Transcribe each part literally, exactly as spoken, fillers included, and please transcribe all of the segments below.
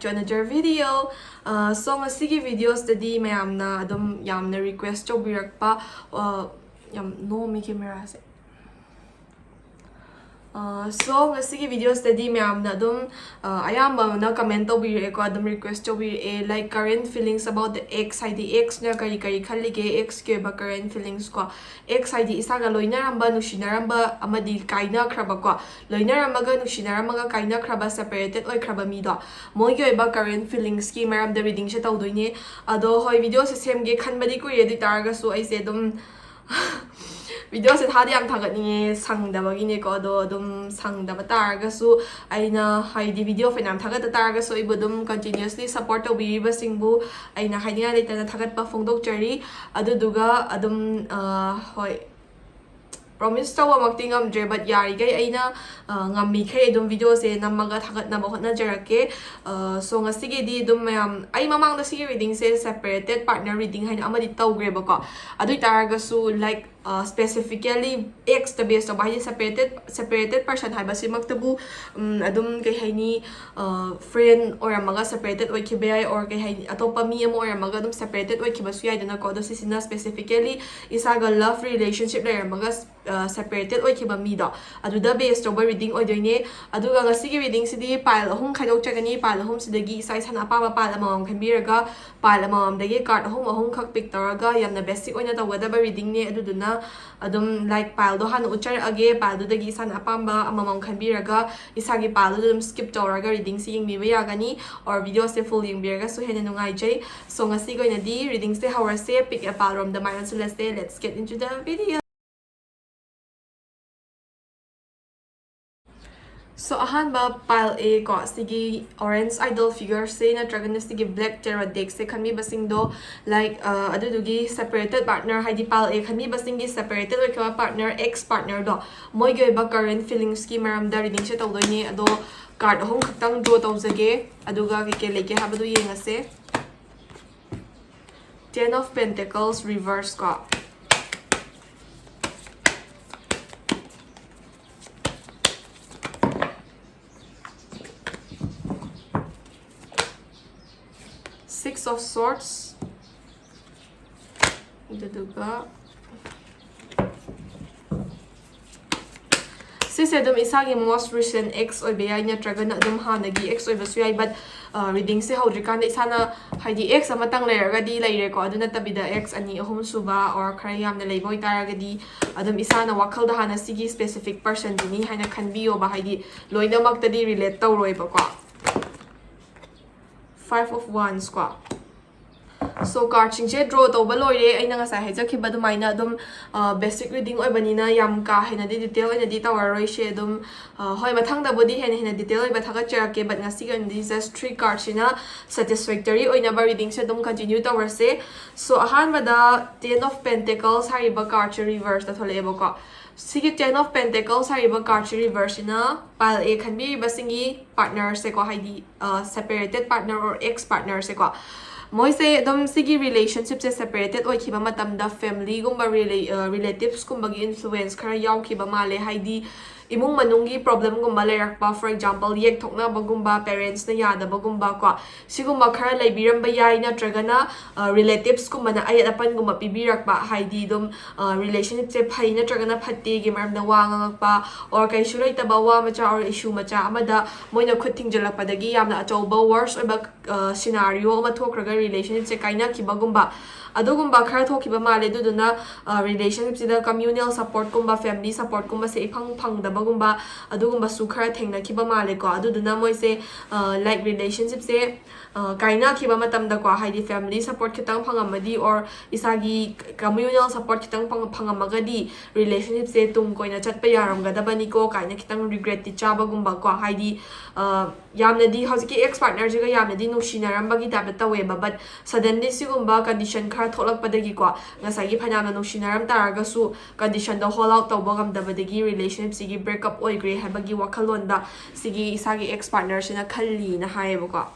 to another video. Uh, so ꯉꯁꯤꯒꯤ videoꯁꯤꯗꯗꯤ ꯃꯌꯥꯝꯅ ꯑꯗꯨꯝ ꯌꯥꯝꯅ request ꯇꯧꯕꯤꯔꯛꯄ, uh, ꯌꯥꯝ ꯅꯣꯝꯃꯤ cameraꯁꯦ꯫ Uh, so ꯉꯁꯤꯒꯤ videoꯁꯤꯗꯗꯤ ꯃꯌꯥꯝꯅ ꯑꯗꯨꯝ, uh, ꯑꯌꯥꯝꯕꯅ comment ꯇꯧꯕꯤꯔꯛꯑꯦꯀꯣ, ꯑꯗꯨꯝ request ꯇꯧꯕꯤꯔꯛꯑꯦ, like, current feelings about the ex, ꯍꯥꯏꯗꯤ exꯅ ꯀꯔꯤ ꯀꯔꯤ ꯈꯜꯂꯤꯒꯦ, exꯀꯤ ꯑꯣꯏꯕ current feelings ꯀꯣ, ex ꯍꯥꯏꯗꯤ ꯏꯁꯥꯒ ꯂꯣꯏꯅꯔꯝꯕ, ꯅꯨꯡꯁꯤꯅꯔꯝꯕ ꯑꯃꯗꯤ ꯀꯥꯏꯅꯈ꯭ꯔꯕꯀꯣ, ꯂꯣꯏꯅꯔꯝꯃꯒ ꯅꯨꯡꯁꯤꯅꯔꯝꯃꯒ ꯀꯥꯏꯅꯈ꯭ꯔꯕ, separated ꯑꯣꯏꯈ꯭ꯔꯕ ꯃꯤꯗꯣ, ꯃꯣꯏꯒꯤ ꯑꯣꯏꯕ current feelingsꯀꯤ ꯃꯔꯝꯗ readingꯁꯦ ꯇꯧꯗꯣꯏꯅꯦ꯫ ꯑꯗꯣ ꯍꯣꯏ, videoꯁꯦ ꯁꯦꯝꯒꯦ ꯈꯟꯕꯗꯤ ꯀꯨꯏꯔꯦ, ꯑꯗꯨ ꯑꯣꯏ ꯇꯥꯔꯒꯁꯨ ꯑꯩꯁꯦ ꯑꯗꯨꯝ videoꯁꯦ ꯊꯥꯗꯤ ꯌꯥꯝ ꯊꯥꯒꯠꯅꯤꯡꯉꯦ, ꯁꯪꯗꯕꯒꯤꯅꯦꯀꯣ꯫ ꯑꯗꯣ ꯑꯗꯨꯝ ꯁꯪꯗꯕ ꯇꯥꯔꯒꯁꯨ, ꯑꯩꯅ ꯍꯥꯏꯗꯤ video ꯐꯅꯌꯥꯝ ꯊꯥꯒꯠꯇ ꯇꯥꯔꯒꯁꯨ, ꯑꯩꯕꯨ ꯑꯗꯨꯝ continuously support ꯇꯧꯕꯤꯔꯤꯕꯁꯤꯡꯕꯨ ꯑꯩꯅ ꯍꯥꯏꯅꯤꯡꯉꯥꯏ ꯂꯩꯇꯅ ꯊꯥꯒꯠꯄ ꯐꯣꯡꯗꯣꯛꯆꯔꯤ꯫ ꯑꯗꯨꯗꯨꯒ ꯑꯗꯨꯝ, ꯑ, ꯍꯣꯏ, promise ꯇꯧꯕꯃꯛꯇꯤ ꯉꯝꯗ꯭ꯔꯦ, but ꯌꯥꯔꯤꯈꯩ ꯑꯩꯅ, ꯑ, ꯉꯝꯃꯤꯈꯩ ꯑꯗꯨꯝ videoꯁꯦ ꯅꯝꯃꯒ ꯊꯥꯒꯠꯅꯕ ꯍꯣꯠꯅꯖꯔꯛꯀꯦ꯫ ꯑ, so ꯉꯁꯤꯒꯤꯗꯤ ꯑꯗꯨꯝ ꯃꯌꯥꯝ, ꯑꯩ ꯃꯃꯥꯡꯗ ꯁꯤꯒꯤ readingꯁꯦ separated partner reading ꯍꯥꯏꯅ ꯑꯃꯗꯤ ꯇꯧꯈ꯭ꯔꯦꯕꯀꯣ꯫ ꯑꯗꯨ ꯑꯣꯏ ꯇꯥꯔꯒꯁꯨ, like, ꯑ, specifically exꯇ base ꯇꯧꯕ, ꯍꯥꯏꯗꯤ separated, separated person ꯍꯥꯏꯕꯁꯤꯃꯛꯇꯕꯨ, ꯎꯝ, ꯑꯗꯨꯝ ꯀꯩ ꯍꯥꯏꯅꯤ, ꯑ, friend ꯑꯣꯏꯔꯝꯃꯒ separated ꯑꯣꯏꯈꯤꯕ ꯌꯥꯏ, or ꯀꯩ ꯍꯥꯏꯅꯤ, ꯑꯇꯣꯞꯄ ꯃꯤ ꯑꯃ ꯑꯣꯏꯔꯝꯃꯒ ꯑꯗꯨꯝ separate ꯑꯣꯏꯈꯤꯕꯁꯨ ꯌꯥꯏꯗꯅꯀꯣ꯫ ꯑꯗꯣ ꯁꯤꯁꯤꯅ specifically ꯏꯁꯥꯒ love relationship ꯂꯩꯔꯝꯃꯒ, ꯑ, separated ꯑꯣꯏꯈꯤꯕ ꯃꯤꯗꯣ, ꯑꯗꯨꯗ base ꯇꯧꯕ reading ꯑꯣꯏꯗꯣꯏꯅꯦ꯫ ꯑꯗꯨꯒ ꯉꯁꯤꯒꯤ readingꯁꯤꯗꯤ pile ꯑꯍꯨꯝ ꯈꯥꯏꯗꯣꯛꯆꯒꯅꯤ꯫ Pile ꯑꯍꯨꯝꯁꯤꯗꯒꯤ ꯏꯁꯥ ꯏꯁꯥꯅ ꯑꯄꯥꯝꯕ pile ꯑꯃꯃꯝ ꯈꯟꯕꯤꯔꯒ, pile ꯑꯃꯃꯝꯗꯒꯤ card ꯑꯍꯨꯝ ꯑꯍꯨꯝꯈꯛ pick ꯇꯧꯔꯒ, ꯌꯥꯝꯅ basic ꯑꯣꯏꯅ ꯇꯧꯒꯗꯕ readingꯅꯦ꯫ ꯑꯗꯨꯗꯨꯅ ꯑꯗꯨꯝ, like, pileꯗꯣ ꯍꯥꯟꯅ ꯎꯠꯆꯔꯛꯑꯒꯦ, pileꯗꯨꯗꯒꯤ ꯏꯁꯥꯅ ꯑꯄꯥꯝꯕ ꯑꯃꯃꯝ ꯈꯟꯕꯤꯔꯒ, ꯏꯁꯥꯒꯤ pileꯗꯨꯗ ꯑꯗꯨꯝ skip ꯇꯧꯔꯒ readingꯁꯦ ꯌꯦꯡꯕꯤꯕ ꯌꯥꯒꯅꯤ, or videoꯁꯦ full ꯌꯦꯡꯕꯤꯔꯒꯁꯨ ꯍꯦꯟꯅ ꯅꯨꯡꯉꯥꯏꯖꯩ꯫ So ꯉꯁꯤꯒꯤ ꯑꯣꯏꯅꯗꯤ readingꯁꯦ ꯍꯧꯔꯁꯦ, pick a pile ꯔꯣꯝꯗ ꯃꯥꯏ ꯑꯣꯟꯁꯤꯜꯂꯁꯦ꯫ Let's get into the video. So ꯑꯍꯥꯟꯕ pile A ꯀꯣ, ꯁꯤꯒꯤ orange idol figureꯁꯦ ꯅꯠꯇ꯭ꯔꯒꯅ ꯁꯤꯒꯤ black tarot deckꯁꯦ ꯈꯟꯕꯤꯕꯁꯤꯡꯗꯣ, like, ꯑ, ꯑꯗꯨꯗꯨꯒꯤ separated partner, ꯍꯥꯏꯗꯤ pile A ꯈꯟꯕꯤꯕꯁꯤꯡꯒꯤ separated ꯑꯣꯏꯈꯤꯕ partner, ex partnerꯗꯣ, ꯃꯣꯏꯒꯤ ꯑꯣꯏꯕ current feelingsꯀꯤ ꯃꯔꯝꯗ readingꯁꯦ ꯇꯧꯗꯣꯏꯅꯦ꯫ ꯑꯗꯣ card ꯑꯍꯨꯝ ꯈꯛꯇꯪ draw ꯇꯧꯖꯒꯦ, ꯑꯗꯨꯒ ꯀꯩꯀꯩ ꯂꯩꯒꯦ ꯍꯥꯏꯕꯗꯨ ꯌꯦꯡꯉꯁꯦ꯫ Ten of Pentacles reverse ꯀꯣ꯫ Of Swords, ꯑꯗꯨꯗꯨꯒ ꯁꯤꯁꯦ ꯑꯗꯨꯝ ꯏꯁꯥꯒꯤ most recent ex ꯑꯣꯏꯕ ꯌꯥꯏ, ꯅꯠꯇ꯭ꯔꯒꯅ ꯑꯗꯨꯝ ꯍꯥꯟꯅꯒꯤ ex ꯑꯣꯏꯕꯁꯨ ꯌꯥꯏ, but readingꯁꯦ ꯍꯧꯗ꯭ꯔꯤꯀꯥꯟꯗ ꯏꯁꯥꯅ ꯍꯥꯏꯗꯤ ex ꯑꯃꯇꯪ ꯂꯩꯔꯒꯗꯤ ꯂꯩꯔꯦꯀꯣ, ꯑꯗꯨ ꯅꯠꯇꯕꯤꯗ ex ꯑꯅꯤ ꯑꯍꯨꯝ ꯁꯨꯕ or ꯈꯔ ꯌꯥꯝꯅ ꯂꯩꯕ ꯑꯣꯏꯇꯥꯔꯒꯗꯤ ꯑꯗꯨꯝ ꯏꯁꯥꯅ ꯋꯥꯈꯜꯗ ꯍꯥꯟꯅ ꯁꯤꯒꯤ specific personꯁꯤꯅꯤ ꯍꯥꯏꯅ ꯈꯟꯕꯤꯌꯣꯕ, ꯍꯥꯏꯗꯤ ꯂꯣꯏꯅꯃꯛꯇꯗꯤ relate ꯇꯧꯔꯣꯏꯕꯀꯣ꯫ Five of Wands ꯀꯣ꯫ So cardꯁꯤꯡꯁꯦ draw ꯇꯧꯕ ꯂꯣꯏꯔꯦ꯫ ꯑꯩꯅ ꯉꯁꯥꯏ ꯍꯥꯏꯖꯈꯤꯕ ꯑꯗꯨꯃꯥꯏꯅ ꯑꯗꯨꯝ basic reading ꯑꯣꯏꯕꯅꯤꯅ ꯌꯥꯝ ꯀꯥ ꯍꯦꯟꯅꯗꯤ detail ꯑꯣꯏꯅꯗꯤ ꯇꯧꯔꯔꯣꯏꯁꯦ꯫ ꯑꯗꯨꯝ ꯍꯣꯏ, ꯃꯊꯪꯗꯕꯨꯗꯤ ꯍꯦꯟꯅ ꯍꯦꯟꯅ detail ꯑꯣꯏꯕ ꯊꯥꯒꯠꯆꯔꯛꯀꯦ, but ꯉꯁꯤꯒꯤ ꯑꯣꯏꯅꯗꯤ just three cardꯁꯤꯅ satisfactory ꯑꯣꯏꯅꯕ readingꯁꯦ ꯑꯗꯨꯝ continue ꯇꯧꯔꯁꯦ꯫ So ꯑꯍꯥꯟꯕꯗ Ten of Pentacles ꯍꯥꯏꯔꯤꯕ cardꯁꯦ reverseꯇ ꯊꯣꯛꯂꯛꯑꯦꯕꯀꯣ꯫ ꯁꯤꯒꯤ Ten of Pentacles ꯍꯥꯏꯔꯤꯕ cardꯁꯦ reverseꯁꯤꯅ pile A ꯈꯟꯕꯤꯔꯤꯕꯁꯤꯡꯒꯤ partnerꯁꯦꯀꯣ, ꯍꯥꯏꯗꯤ separated partner or ex partnerꯁꯦꯀꯣ, ꯃꯣꯏꯁꯦ ꯑꯗꯨꯝ ꯁꯤꯒꯤ relationshipꯁꯦ separated ꯑꯣꯏꯈꯤꯕ ꯃꯇꯝꯗ familyꯒꯨꯝꯕ, relatives ꯀꯨꯝꯕꯒꯤ influence ꯈꯔ ꯌꯥꯎꯈꯤꯕ ꯃꯥꯜꯂꯦ꯫ ꯍꯥꯏꯗꯤ ꯏꯃꯨꯡ ꯃꯅꯨꯡꯒꯤ problemꯒꯨꯝꯕ ꯂꯩꯔꯛꯄ, for example ꯌꯦꯛꯊꯣꯛꯅꯕꯒꯨꯝꯕ, parentsꯅ ꯌꯥꯗꯕꯒꯨꯝꯕ ꯀꯣ, ꯁꯤꯒꯨꯝꯕ ꯈꯔ ꯂꯩꯕꯤꯔꯝꯕ ꯌꯥꯏ꯫ ꯅꯠꯇ꯭ꯔꯒꯅ relativesꯀꯨꯝꯕꯅ ꯑꯌꯦꯠ ꯑꯄꯟꯒꯨꯝꯕ ꯄꯤꯕꯤꯔꯛꯄ, ꯍꯥꯏꯗꯤ ꯑꯗꯨꯝ relationshipꯁꯦ ꯐꯩ ꯅꯠꯇ꯭ꯔꯒꯅ ꯐꯠꯇꯦꯒꯤ ꯃꯔꯝꯗ ꯋꯥ ꯉꯥꯡꯉꯛꯄ, or ꯀꯩꯁꯨ ꯂꯩꯇꯕ ꯋꯥ ꯃꯆꯥ or issue ꯃꯆꯥ ꯑꯃꯗ ꯃꯣꯏꯅ ꯈꯨꯠ ꯊꯤꯡꯖꯤꯜꯂꯛꯄꯗꯒꯤ ꯌꯥꯝꯅ ꯑꯆꯧꯕ worse ꯑꯣꯏꯕ scenario ꯑꯃ ꯊꯣꯛꯈ꯭ꯔꯒ relationshipꯁꯦ ꯀꯥꯏꯅꯈꯤꯕꯒꯨꯝꯕ, ꯑꯗꯨꯒꯨꯝꯕ ꯈꯔ ꯊꯣꯛꯈꯤꯕ ꯃꯥꯜꯂꯦ꯫ ꯑꯗꯨꯗꯨꯅ relationshipꯁꯤꯗ communal supportꯀꯨꯝꯕ, family supportꯀꯨꯝꯕꯁꯦ ꯏꯐꯪ ꯐꯪꯗꯕꯒꯨꯝꯕ, ꯑꯗꯨꯒꯨꯝꯕꯁꯨ ꯈꯔ ꯊꯦꯡꯅꯈꯤꯕ ꯃꯥꯜꯂꯦꯀꯣ꯫ ꯑꯗꯨꯗꯨꯅ ꯃꯣꯏꯁꯦ like relationshipꯁꯦ ꯀꯥꯏꯅꯈꯤꯕ ꯃꯇꯝꯗꯀꯣ, ꯍꯥꯏꯗꯤ family support ꯈꯤꯇꯪ ꯐꯪꯉꯝꯃꯗꯤ or ꯏꯁꯥꯒꯤ communal support ꯈꯤꯇꯪ ꯐꯪꯉꯝꯃꯒꯗꯤ relationshipꯁꯦ ꯇꯨꯡ ꯀꯣꯏꯅ ꯆꯠꯄ ꯌꯥꯔꯝꯒꯗꯕꯅꯤꯀꯣ ꯀꯥꯏꯅ ꯈꯤꯇꯪ regretꯇꯤ ꯆꯥꯕꯒꯨꯝꯕꯀꯣ꯫ ꯍꯥꯏꯗꯤ ꯌꯥꯝꯅꯗꯤ ꯍꯧꯖꯤꯛꯀꯤ ex partnerꯁꯤꯒ ꯌꯥꯝꯅꯗꯤ ꯅꯨꯡꯁꯤꯅꯔꯝꯕꯒꯤ typeꯇ ꯇꯧꯋꯦꯕ, but suddenly ꯁꯤꯒꯨꯝꯕ condition ꯈꯔ ꯊꯣꯛꯂꯛꯄꯗꯒꯤꯀꯣ, ꯉꯁꯥꯏꯒꯤ ꯐꯅꯌꯥꯝꯅ ꯅꯨꯡꯁꯤꯅꯔꯝ ꯇꯥꯔꯒꯁꯨ conditionꯗꯣ hold out ꯇꯧꯕ ꯉꯝꯗꯕꯗꯒꯤ relationshipꯁꯤꯒꯤ breakup ꯑꯣꯏꯈ꯭ꯔꯦ ꯍꯥꯏꯕꯒꯤ ꯋꯥꯈꯜꯂꯣꯟꯗ ꯁꯤꯒꯤ ꯏꯁꯥꯒꯤ ex partnerꯁꯤꯅ ꯈꯜꯂꯤꯅ ꯍꯥꯏꯌꯦꯕꯀꯣ꯫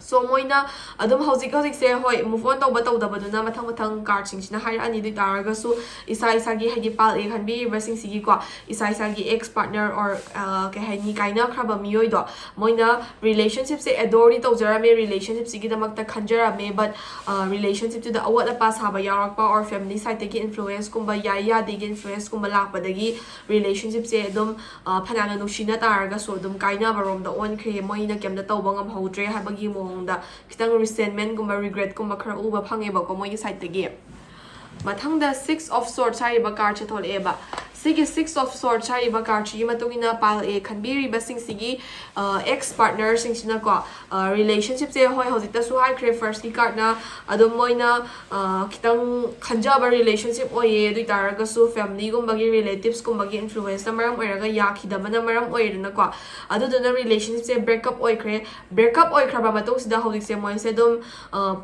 So ꯃꯣꯏꯅ ꯑꯗꯨꯝ ꯍꯧꯖꯤꯛ ꯍꯧꯖꯤꯛꯁꯦ, ꯍꯣꯏ, move on ꯇꯧꯕ ꯇꯧꯗꯕꯗꯨꯅ ꯃꯊꯪ ꯃꯊꯪ cardꯁꯤꯡꯁꯤꯅ ꯍꯥꯏꯔꯛꯑꯅꯤ꯫ ꯑꯗꯨ ꯑꯣꯏ ꯇꯥꯔꯒꯁꯨ ꯏꯁꯥ ꯏꯁꯥꯒꯤ, ꯍꯥꯏꯗꯤ pile A ꯈꯟꯕꯤꯔꯤꯕꯁꯤꯡꯁꯤꯒꯤꯀꯣ, ꯏꯁꯥ ꯏꯁꯥꯒꯤ ex partner or ꯀꯩ ꯍꯥꯏꯅꯤ, ꯀꯥꯏꯅꯈ꯭ꯔꯕ ꯃꯤꯑꯣꯏꯗꯣ, ꯃꯣꯏꯅ relationshipꯁꯦ adoreꯗꯤ ꯇꯧꯖꯔꯝꯃꯦ, relationshipꯁꯤꯒꯤꯗꯃꯛꯇ ꯈꯟꯖꯔꯝꯃꯦ, but relationshipꯇꯨꯗ ꯑꯋꯥꯠ ꯑꯄꯥ ꯁꯥꯕ ꯌꯥꯎꯔꯛꯄ or family sideꯇꯒꯤ influenceꯀꯨꯝꯕ, ꯌꯥꯏ ꯌꯥꯗꯦꯒꯤ influenceꯀꯨꯝꯕ ꯂꯥꯛꯄꯗꯒꯤ relationshipꯁꯦ ꯑꯗꯨꯝ ꯐꯅꯌꯥꯝꯅ ꯅꯨꯡꯁꯤꯅ ꯇꯥꯔꯒꯁꯨ ꯑꯗꯨꯝ ꯀꯥꯏꯅꯕꯔꯣꯝꯗ ꯑꯣꯟꯈ꯭ꯔꯦ, ꯃꯣꯏꯅ ꯀꯩꯝꯇ ꯇꯧꯕ ꯉꯝꯍꯧꯗ꯭ꯔꯦ ꯍꯥꯏꯕꯒꯤ ꯃꯑꯣꯡꯗ ꯈꯤꯇꯪ resentmentꯒꯨꯝꯕ regretꯀꯨꯝꯕ ꯈꯔ ꯎꯕ ꯐꯪꯉꯦꯕꯀꯣ ꯃꯣꯏꯒꯤ sideꯇꯒꯤ꯫ ꯃꯊꯪꯗ Six of Swords ꯍꯥꯏꯔꯤꯕ cardꯁꯦ ꯊꯣꯛꯂꯛꯑꯦꯕ꯫ ꯁꯤꯒꯤ Six of Swords ꯍꯥꯏꯔꯤꯕ cardꯁꯤꯒꯤ ꯃꯇꯨꯡ ꯏꯟꯅ pile A ꯈꯟꯕꯤꯔꯤꯕꯁꯤꯡꯁꯤꯒꯤ ex partnerꯁꯤꯡꯁꯤꯅꯀꯣ, relationshipꯁꯦ, ꯍꯣꯏ, ꯍꯧꯖꯤꯛꯇꯁꯨ ꯍꯥꯏꯈ꯭ꯔꯦ firstꯀꯤ cardꯅ ꯑꯗꯨꯝ ꯃꯣꯏꯅ ꯈꯤꯇꯪ ꯈꯟꯖꯕ relationship ꯑꯣꯏꯌꯦ꯫ ꯑꯗꯨ ꯑꯣꯏ ꯇꯥꯔꯒꯁꯨ familyꯒꯨꯝꯕꯒꯤ, relativesꯀꯨꯝꯕꯒꯤ influenceꯅ ꯃꯔꯝ ꯑꯣꯏꯔꯒ ꯌꯥꯈꯤꯗꯕꯅ ꯃꯔꯝ ꯑꯣꯏꯔꯦꯗꯅꯀꯣ꯫ ꯑꯗꯨꯗꯨꯅ relationshipꯁꯦ breakup ꯑꯣꯏꯈ꯭ꯔꯦ꯫ Breakup ꯑꯣꯏꯈ꯭ꯔꯕ ꯃꯇꯨꯡꯁꯤꯗ ꯍꯧꯖꯤꯛꯁꯦ ꯃꯣꯏꯁꯦ ꯑꯗꯨꯝ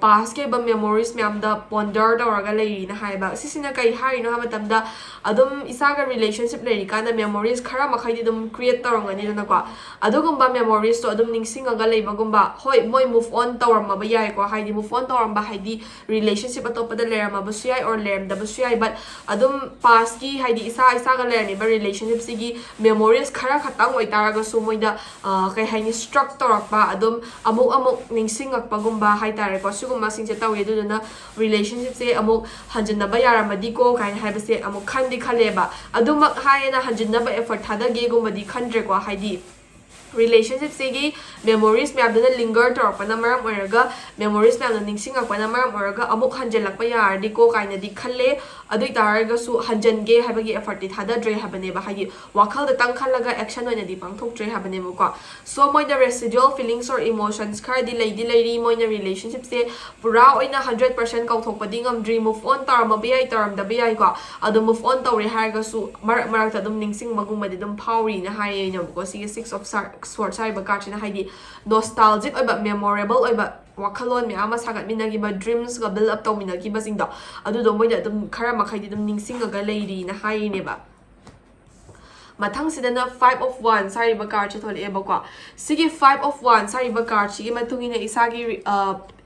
pastꯀꯤ ꯑꯣꯏꯕ memories ꯃꯌꯥꯝꯗ ponder ꯇꯧꯔꯒ ꯂꯩꯔꯤꯅ ꯍꯥꯏꯕ꯫ ꯁꯤꯁꯤꯅ ꯀꯩ ꯍꯥꯏꯔꯤꯅꯣ ꯍꯥꯏꯕ ꯃꯇꯝꯗ, ꯑꯗꯨꯝ ꯏꯁꯥꯒ relationship ꯂꯩꯔꯤꯀꯥꯟꯗ memories ꯈꯔ ꯃꯈꯩꯗꯤ ꯑꯗꯨꯝ create ꯇꯧꯔꯝꯒꯅꯤꯗꯅꯀꯣ꯫ ꯑꯗꯨꯒꯨꯝꯕ memoriesꯇꯣ ꯑꯗꯨꯝ ꯅꯤꯡꯁꯤꯡꯉꯒ ꯂꯩꯕꯒꯨꯝꯕ, ꯍꯣꯏ, ꯃꯣꯏ move on ꯇꯧꯔꯝꯃꯕ ꯌꯥꯏꯀꯣ, ꯍꯥꯏꯗꯤ move on ꯇꯧꯔꯝꯕ ꯍꯥꯏꯗꯤ relationship ꯑꯇꯣꯞꯄꯗ ꯂꯩꯔꯝꯃꯕꯁꯨ ꯌꯥꯏ or ꯂꯩꯔꯝꯗꯕꯁꯨ ꯌꯥꯏ, but ꯑꯗꯨꯝ pastꯀꯤ, ꯍꯥꯏꯗꯤ ꯏꯁꯥ ꯏꯁꯥꯒ ꯂꯩꯔꯝꯃꯤꯕ relationshipꯁꯤꯒꯤ memories ꯈꯔ ꯈꯛꯇꯪ ꯑꯣꯏꯇꯥꯔꯒꯁꯨ ꯃꯣꯏꯗ ꯀꯩ ꯍꯥꯏꯅꯤ, struck ꯇꯧꯔꯛꯄ, ꯑꯗꯨꯝ ꯑꯃꯨꯛ ꯑꯃꯨꯛ ꯅꯤꯡꯁꯤꯡꯉꯛꯄꯒꯨꯝꯕ ꯍꯥꯏꯇꯥꯔꯦꯀꯣ, ꯁꯤꯒꯨꯝꯕꯁꯤꯡꯁꯦ ꯇꯧꯋꯤ꯫ ꯑꯗꯨꯗꯨꯅ relationshipꯁꯦ ꯑꯃꯨꯛ ꯍꯟꯖꯤꯟꯅꯕ ꯌꯥꯔꯝꯃꯗꯤꯀꯣ ꯀꯥꯏꯅ ꯍꯥꯏꯕꯁꯦ ꯑꯃꯨꯛ ꯈꯟꯗꯤ ꯈꯜꯂꯦꯕ꯫ ꯑꯗꯨꯃꯛ ꯍꯥꯏꯌꯦꯅ ꯍꯟꯖꯤꯟꯅꯕ effort ꯊꯥꯗꯒꯦꯒꯨꯝꯕꯗꯤ ꯈꯟꯗ꯭ꯔꯦꯀꯣ, ꯍꯥꯏꯗꯤ relationshipꯁꯤꯒꯤ memories ꯃꯌꯥꯝꯗꯨꯅ linger ꯇꯧꯔꯛꯄꯅ ꯃꯔꯝ ꯑꯣꯏꯔꯒ, memories ꯃꯌꯥꯝꯗꯣ ꯅꯤꯡꯁꯤꯡꯉꯛꯄꯅ ꯃꯔꯝ ꯑꯣꯏꯔꯒ ꯑꯃꯨꯛ ꯍꯟꯖꯤꯜꯂꯛꯄ ꯌꯥꯔꯗꯤꯀꯣ ꯀꯥꯏꯅꯗꯤ ꯈꯜꯂꯦ꯫ ꯑꯗꯨ ꯑꯣꯏ ꯇꯥꯔꯒꯁꯨ ꯍꯟꯖꯤꯟꯒꯦ ꯍꯥꯏꯕꯒꯤ effortꯇꯤ ꯊꯥꯗꯗ꯭ꯔꯦ ꯍꯥꯏꯕꯅꯦꯕ, ꯍꯥꯏꯗꯤ ꯋꯥꯈꯜꯗꯇꯪ ꯈꯜꯂꯒ action ꯑꯣꯏꯅꯗꯤ ꯄꯥꯡꯊꯣꯛꯇ꯭ꯔꯦ ꯍꯥꯏꯕꯅꯦꯕꯀꯣ꯫ So ꯃꯣꯏꯗ residual feelings or emotions ꯈꯔꯗꯤ ꯂꯩꯗꯤ ꯂꯩꯔꯤ꯫ ꯃꯣꯏꯅ relationshipꯁꯦ ꯄꯨꯔꯥ ꯑꯣꯏꯅ hundred percent ꯀꯥꯎꯊꯣꯛꯄꯗꯤ ꯉꯝꯗ꯭ꯔꯤ꯫ Move on ꯇꯧꯔꯝꯃꯕ ꯌꯥꯏ, ꯇꯧꯔꯝꯗꯕ ꯌꯥꯏꯀꯣ, ꯑꯗꯣ move on ꯇꯧꯔꯦ ꯍꯥꯏꯔꯒꯁꯨ ꯃꯔꯛ ꯃꯔꯛꯇ ꯑꯗꯨꯝ ꯅꯤꯡꯁꯤꯡꯕꯒꯨꯝꯕꯗꯤ ꯑꯗꯨꯝ ꯐꯥꯎꯔꯤꯅ ꯍꯥꯏꯌꯦꯅꯦꯕꯀꯣ ꯁꯤꯒꯤ Six of Swords ꯍꯥꯏꯔꯤꯕ cardꯁꯤꯅ꯫ ꯍꯥꯏꯗꯤ nostalgic ꯑꯣꯏꯕ, memorable ꯑꯣꯏꯕ ꯋꯥꯈꯜꯂꯣꯟ ꯃꯌꯥꯝ ꯑꯃ ꯁꯥꯒꯠꯃꯤꯟꯅꯈꯤꯕ, dreamsꯀ build up ꯇꯧꯃꯤꯟꯅꯈꯤꯕꯁꯤꯡꯗꯣ, ꯑꯗꯨꯗꯣ ꯃꯣꯏꯗ ꯑꯗꯨꯝ ꯈꯔ ꯃꯈꯩꯗꯤ ꯑꯗꯨꯝ ꯅꯤꯡꯁꯤꯡꯉꯒ ꯂꯩꯔꯤꯅ ꯍꯥꯏꯔꯤꯅꯦꯕ꯫ ꯃꯊꯪꯁꯤꯗꯅ Five of Wands ꯍꯥꯏꯔꯤꯕ cardꯁꯦ ꯊꯣꯛꯂꯛꯑꯦꯕꯀꯣ꯫ ꯁꯤꯒꯤ Five of Wands ꯍꯥꯏꯔꯤꯕ cardꯁꯤꯒꯤ ꯃꯇꯨꯡ ꯏꯟꯅ ꯏꯁꯥꯒꯤ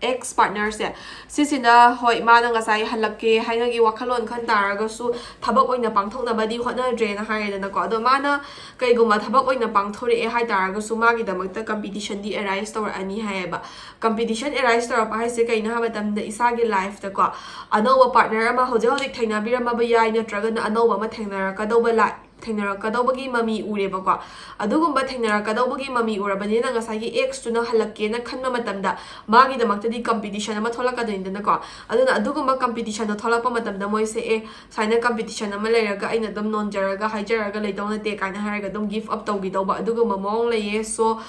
ꯑꯦꯛꯁ ꯄꯥꯔꯠꯅꯔꯁꯦ, ꯁꯤꯁꯤꯅ, ꯍꯣꯏ, ꯃꯥꯅ ꯉꯁꯥꯏ ꯍꯜꯂꯛꯀꯦ ꯍꯥꯏꯅꯒꯤ ꯋꯥꯈꯜꯂꯣꯟ ꯈꯟ ꯇꯥꯔꯒꯁꯨ ꯊꯕꯛ ꯑꯣꯏꯅ ꯄꯥꯡꯊꯣꯛꯅꯕꯗꯤ ꯍꯣꯠꯅꯗ꯭ꯔꯦꯅ ꯍꯥꯏꯔꯦꯗꯅꯀꯣ꯫ ꯑꯗꯣ ꯃꯥꯅ ꯀꯩꯒꯨꯝꯕ ꯊꯕꯛ ꯑꯣꯏꯅ ꯄꯥꯡꯊꯣꯔꯛꯑꯦ ꯍꯥꯏ ꯇꯥꯔꯒꯁꯨ ꯃꯥꯒꯤꯗꯃꯛꯇ competitionꯗꯤ arise ꯇꯧꯔꯛꯑꯅꯤ ꯍꯥꯏꯌꯦꯕ꯫ Competition arise ꯇꯧꯔꯛꯄ ꯍꯥꯏꯁꯦ ꯀꯩꯅꯣ ꯍꯥꯏꯕ ꯃꯇꯝꯗ ꯏꯁꯥꯒꯤ ꯂꯥꯏꯐꯇꯀꯣ ꯑꯅꯧꯕ ꯄꯥꯔꯠꯅꯔ ꯑꯃ ꯍꯧꯖꯤꯛ ꯍꯧꯖꯤꯛ ꯊꯦꯡꯅꯕꯤꯔꯝꯃꯕ ꯌꯥꯏ, ꯅꯠꯇ꯭ꯔꯒꯅ ꯑꯅꯧꯕ ꯑꯃ ꯊꯦꯡꯅꯔꯛꯀꯗꯧꯕ ꯂꯥꯏ ꯊꯦꯡꯅꯔꯛꯀꯗꯧꯕꯒꯤ ꯃꯃꯤ ꯎꯔꯦꯕꯀꯣ꯫ ꯑꯗꯨꯒꯨꯝꯕ ꯊꯦꯡꯅꯔꯛꯀꯗꯧꯕꯒꯤ ꯃꯃꯤ ꯎꯔꯕꯅꯤꯅ ꯉꯁꯥꯏꯒꯤ ꯑꯦꯛꯁꯇꯨꯅ ꯍꯜꯂꯛꯀꯦꯅ ꯈꯟꯕ ꯃꯇꯝꯗ ꯃꯥꯒꯤꯗꯃꯛꯇꯗꯤ competition ꯑꯃ ꯊꯣꯛꯂꯛꯀꯗꯣꯏꯅꯤꯗꯅꯀꯣ꯫ ꯑꯗꯨꯅ ꯑꯗꯨꯒꯨꯝꯕ competitionꯗꯣ ꯊꯣꯛꯂꯛꯄ ꯃꯇꯝꯗ ꯃꯣꯏꯁꯦ, "ꯑꯦ, ꯁꯨꯃꯥꯏꯅ competition ꯑꯃ ꯂꯩꯔꯒ ꯑꯩꯅ ꯑꯗꯨꯝ ꯅꯣꯟꯖꯔꯒ ꯍꯥꯏꯖꯔꯒ ꯂꯩꯗꯧ ꯅꯠꯇꯦ" ꯀꯥꯏꯅ ꯍꯥꯏꯔꯒ ꯑꯗꯨꯝ give up ꯇꯧꯈꯤꯗꯧꯕ ꯑꯗꯨꯒꯨꯝꯕ ꯃꯑꯣꯡ ꯂꯩꯌꯦ꯫ So,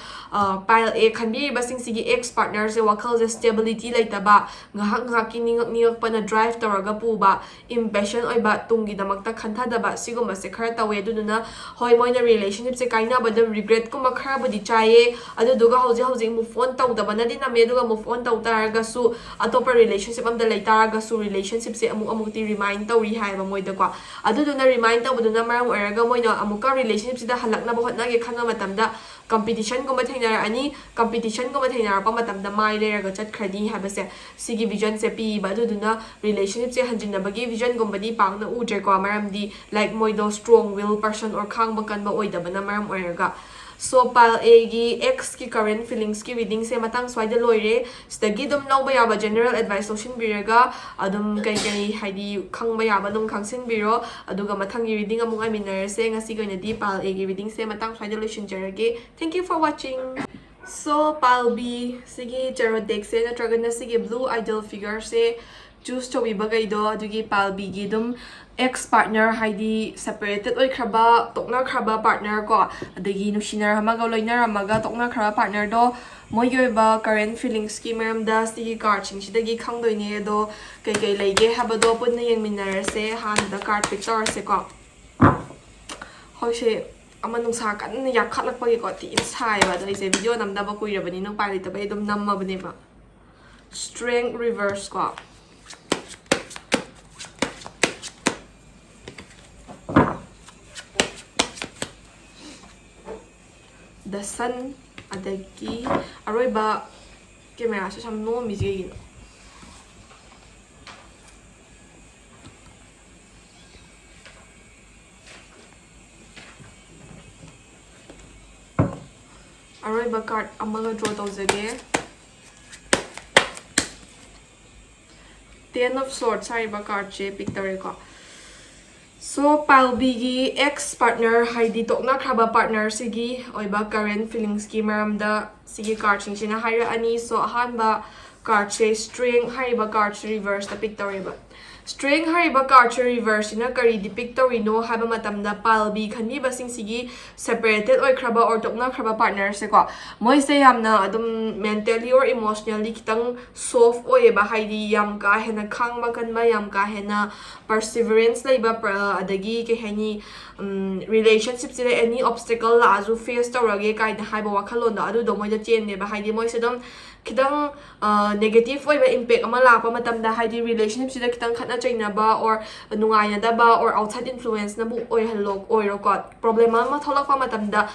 pile A ꯈꯟꯕꯤꯔꯤꯕꯁꯤꯡꯁꯤꯒꯤ ꯑꯦꯛꯁ ꯄꯥꯔꯠꯅꯔꯁꯦ ꯋꯥꯈꯜꯁꯦ stability ꯂꯩꯇꯕ, ꯉꯥꯏꯍꯥꯛ ꯉꯥꯏꯍꯥꯛꯀꯤ ꯅꯤꯡꯉꯛ ꯅꯤꯡꯉꯛꯄꯅ drive ꯇꯧꯔꯒ ꯄꯨꯕ, impatient ꯑꯣꯏꯕ, ꯇꯨꯡꯒꯤꯗꯃꯛꯇ ꯈꯟꯊꯗꯕ, ꯁꯤꯒꯨꯝꯕꯁꯦ ꯈꯔ ꯇꯧꯋꯦ꯫ ꯑꯗꯨꯗꯨꯅ, ꯍꯣꯏ, ꯃꯣꯏꯅ relationshipꯁꯦ ꯀꯥꯏꯅꯕꯗ regretꯀꯨꯝꯕ ꯈꯔꯕꯨꯗꯤ ꯆꯥꯏꯌꯦ, ꯑꯗꯨꯗꯨꯒ ꯍꯧꯖꯤꯛ ꯍꯧꯖꯤꯛ move on ꯇꯧꯗꯕꯅꯗꯤ ꯅꯝꯃꯦ, ꯑꯗꯨꯒ move on ꯇꯧ ꯇꯥꯔꯒꯁꯨ ꯑꯇꯣꯞꯄ relationship ꯑꯝꯗ ꯂꯩ ꯇꯥꯔꯒꯁꯨ relationshipꯁꯦ ꯑꯃꯨꯛ ꯑꯃꯨꯛꯇꯤ remind ꯇꯧꯔꯤ ꯍꯥꯏꯌꯦꯕ ꯃꯣꯏꯗꯀꯣ꯫ ꯑꯗꯨꯗꯨꯅ remind ꯇꯧꯕꯗꯨꯅ ꯃꯔꯝ ꯑꯣꯏꯔꯒ ꯃꯣꯏꯅ ꯑꯃꯨꯛꯀ relationshipꯁꯤꯗ ꯍꯜꯂꯛꯅꯕ ꯍꯣꯠꯅꯒꯦ ꯈꯟꯕ ꯃꯇꯝꯗ competitionꯒꯨꯝꯕ ꯊꯦꯡꯅꯔꯛꯑꯅꯤ꯫ Competitionꯒꯨꯝꯕ ꯊꯦꯡꯅꯔꯛꯄ ꯃꯇꯝꯗ ꯃꯥꯏ ꯂꯩꯔꯒ ꯆꯠꯈ꯭ꯔꯅꯤ ꯍꯥꯏꯕꯁꯦ ꯁꯤꯒꯤ visionꯁꯦ ꯄꯤꯕ꯫ ꯑꯗꯨꯗꯨꯅ relationshipꯁꯦ ꯍꯟꯖꯤꯟꯅꯕꯒꯤ visionꯒꯨꯝꯕꯗꯤ ꯄꯥꯛꯅ ꯎꯗ꯭ꯔꯦꯀꯣ, ꯃꯔꯝꯗꯤ, like, ꯃꯣꯏꯗꯣ strong will person or ꯈꯥꯡꯕ ꯀꯟꯕ ꯑꯣꯏꯗꯕꯅ ꯃꯔꯝ ꯑꯣꯏꯔꯒ꯫ So, pile Aꯒꯤ ꯑꯦꯛꯁꯀꯤ current feelingsꯀꯤ readingꯁꯦ ꯃꯇꯥꯡ ꯁ꯭ꯋꯥꯏꯗ ꯂꯣꯏꯔꯦ꯫ ꯁꯤꯗꯒꯤ ꯑꯗꯨꯝ ꯂꯧꯕ ꯌꯥꯕ general advice ꯂꯧꯁꯤꯟꯕꯤꯔꯒ ꯑꯗꯨꯝ ꯀꯩꯀꯩ, ꯍꯥꯏꯗꯤ, ꯈꯪꯕ ꯌꯥꯕ ꯑꯗꯨꯝ ꯈꯪꯁꯤꯟꯕꯤꯔꯣ꯫ ꯑꯗꯨꯒ ꯃꯊꯪꯒꯤ reading ꯑꯃꯨꯛ ꯉꯥꯏꯃꯤꯟꯅꯔꯁꯦ꯫ ꯉꯁꯤꯒꯤ ꯑꯣꯏꯅꯗꯤ pile Aꯒꯤ readingꯁꯦ ꯃꯇꯥꯡ ꯁ꯭ꯋꯥꯏꯗ ꯂꯣꯏꯁꯤꯟꯖꯔꯒꯦ꯫ Thank you for watching. So, pile B, ꯁꯤꯒꯤ tarot deckꯁꯦ ꯅꯠꯇ꯭ꯔꯒꯅ ꯁꯤꯒꯤ blue idol figureꯁꯦ choose ꯇꯧꯕꯤꯕꯈꯩꯗꯣ, ꯑꯗꯨꯒꯤ pile Bꯒꯤ ꯑꯗꯨꯝ ex partner, ꯍꯥꯏꯗꯤ separated ꯑꯣꯏꯈ꯭ꯔꯕ, ꯇꯣꯛꯅꯈ꯭ꯔꯕ partner ꯀꯣ, ꯑꯗꯒꯤ ꯅꯨꯡꯁꯤꯅꯔꯝꯃꯒ, ꯂꯣꯏꯅꯔꯝꯃꯒ ꯇꯣꯛꯅꯈ꯭ꯔꯕ partnerꯗꯣ, ꯃꯣꯏꯒꯤ ꯑꯣꯏꯕ current feelingsꯀꯤ ꯃꯔꯝꯗ ꯁꯤꯒꯤ cardꯁꯤꯡꯁꯤꯗꯒꯤ ꯈꯪꯗꯣꯏꯅꯦ꯫ ꯑꯗꯣ ꯀꯩꯀꯩ ꯂꯩꯒꯦ ꯍꯥꯏꯕꯗꯣ ꯄꯨꯟꯅ ꯌꯦꯡꯃꯤꯟꯅꯔꯁꯦ꯫ ꯑꯍꯥꯟꯕꯗ card pick ꯇꯧꯔꯁꯦꯀꯣ꯫ ꯍꯧꯖꯤꯛꯁꯦ ꯑꯃ ꯅꯨꯡꯁꯥ ꯀꯟꯅ ꯌꯥꯛꯈꯠꯂꯛꯄꯒꯤꯀꯣ ꯊꯤꯅ ꯁꯥꯏꯌꯦꯕ, ꯑꯗꯣ ꯑꯩꯁꯦ video ꯅꯝꯗꯕ ꯀꯨꯏꯔꯕꯅꯤꯅ ꯎꯄꯥꯏ ꯂꯩꯇꯕꯩ ꯑꯗꯨꯝ ꯅꯝꯃꯕꯅꯦꯕ꯫ Strength reverse ꯀꯣ꯫ The Sun, ꯑꯗꯒꯤ ꯑꯔꯣꯏꯕ cameraꯁꯦ ꯁꯨꯝ ꯅꯣꯝꯃꯤꯁꯦ ꯀꯩꯒꯤꯅꯣ? ꯑꯔꯣꯏꯕ card ꯑꯃꯒ draw ꯇꯧꯖꯒꯦ꯫ Ten of Swords ꯍꯥꯏꯔꯤꯕ cardꯁꯦ pick ꯇꯧꯔꯦꯀꯣ꯫ So, pile Bꯒꯤ ex partner, ꯍꯥꯏꯗꯤ ꯇꯣꯛꯅꯈ꯭ꯔꯕ partnerꯁꯤꯒꯤ ꯑꯣꯏꯕ current feelingsꯀꯤ ꯃꯔꯝꯗ ꯁꯤꯒꯤ cardꯁꯤꯡꯁꯤꯅ ꯍꯥꯏꯔꯛꯑꯅꯤ꯫ So, ꯑꯍꯥꯟꯕ cardꯁꯦ Strength ꯍꯥꯏꯔꯤꯕ cardꯁꯦ reverseꯇ pick ꯇꯧꯔꯦꯕ꯫ Strength ꯍꯥꯏꯔꯤꯕ cardꯁꯦ reverseꯁꯤꯅ ꯀꯔꯤ depict ꯇꯧꯔꯤꯅꯣ ꯍꯥꯏꯕ ꯃꯇꯝꯗ, pile B ꯈꯟꯕꯤꯕꯁꯤꯡꯁꯤꯒꯤ separated ꯑꯣꯏꯈ꯭ꯔꯕ or ꯇꯣꯛꯅꯈ꯭ꯔꯕ partnerꯁꯦꯀꯣ, ꯃꯣꯏꯁꯦ ꯌꯥꯝꯅ ꯑꯗꯨꯝ mentally or emotionally ꯈꯤꯇꯪ soft ꯑꯣꯏꯌꯦꯕ, ꯍꯥꯏꯗꯤ ꯌꯥꯝ ꯀꯥ ꯍꯦꯟꯅ ꯈꯥꯡꯕ ꯀꯟꯕ, ꯌꯥꯝ ꯀꯥ ꯍꯦꯟꯅ perseverance ꯂꯩꯕ, ꯄ꯭ꯔ-, ꯑꯗꯒꯤ ꯀꯩ ꯍꯥꯏꯅꯤ, relationshipꯁꯤꯗ any obstacle ꯂꯥꯛꯑꯁꯨ face ꯇꯧꯔꯒꯦ ꯀꯥꯏꯅ ꯍꯥꯏꯕ ꯋꯥꯈꯜꯂꯣꯟꯗꯣ ꯑꯗꯨꯗꯣ ꯃꯣꯏꯗ ꯆꯦꯟꯗꯦꯕ꯫ ꯍꯥꯏꯗꯤ ꯃꯣꯏꯁꯦ ꯑꯗꯨꯝ ꯈꯤꯇꯪ negative ꯑꯣꯏꯕ impact ꯑꯃ ꯂꯥꯛꯄ ꯃꯇꯝꯗ, ꯍꯥꯏꯗꯤ relationshipꯁꯤꯗ ꯈꯤꯇꯪ ꯈꯠꯅ ꯆꯩꯅꯕ or ꯅꯨꯡꯉꯥꯏꯅꯗꯕ or outside influenceꯅꯕꯨ ꯑꯣꯏꯍꯜꯂꯣ, ꯑꯣꯏꯔꯣꯀꯣ, problem ꯑꯃ ꯊꯣꯛꯂꯛꯄ ꯃꯇꯝꯗ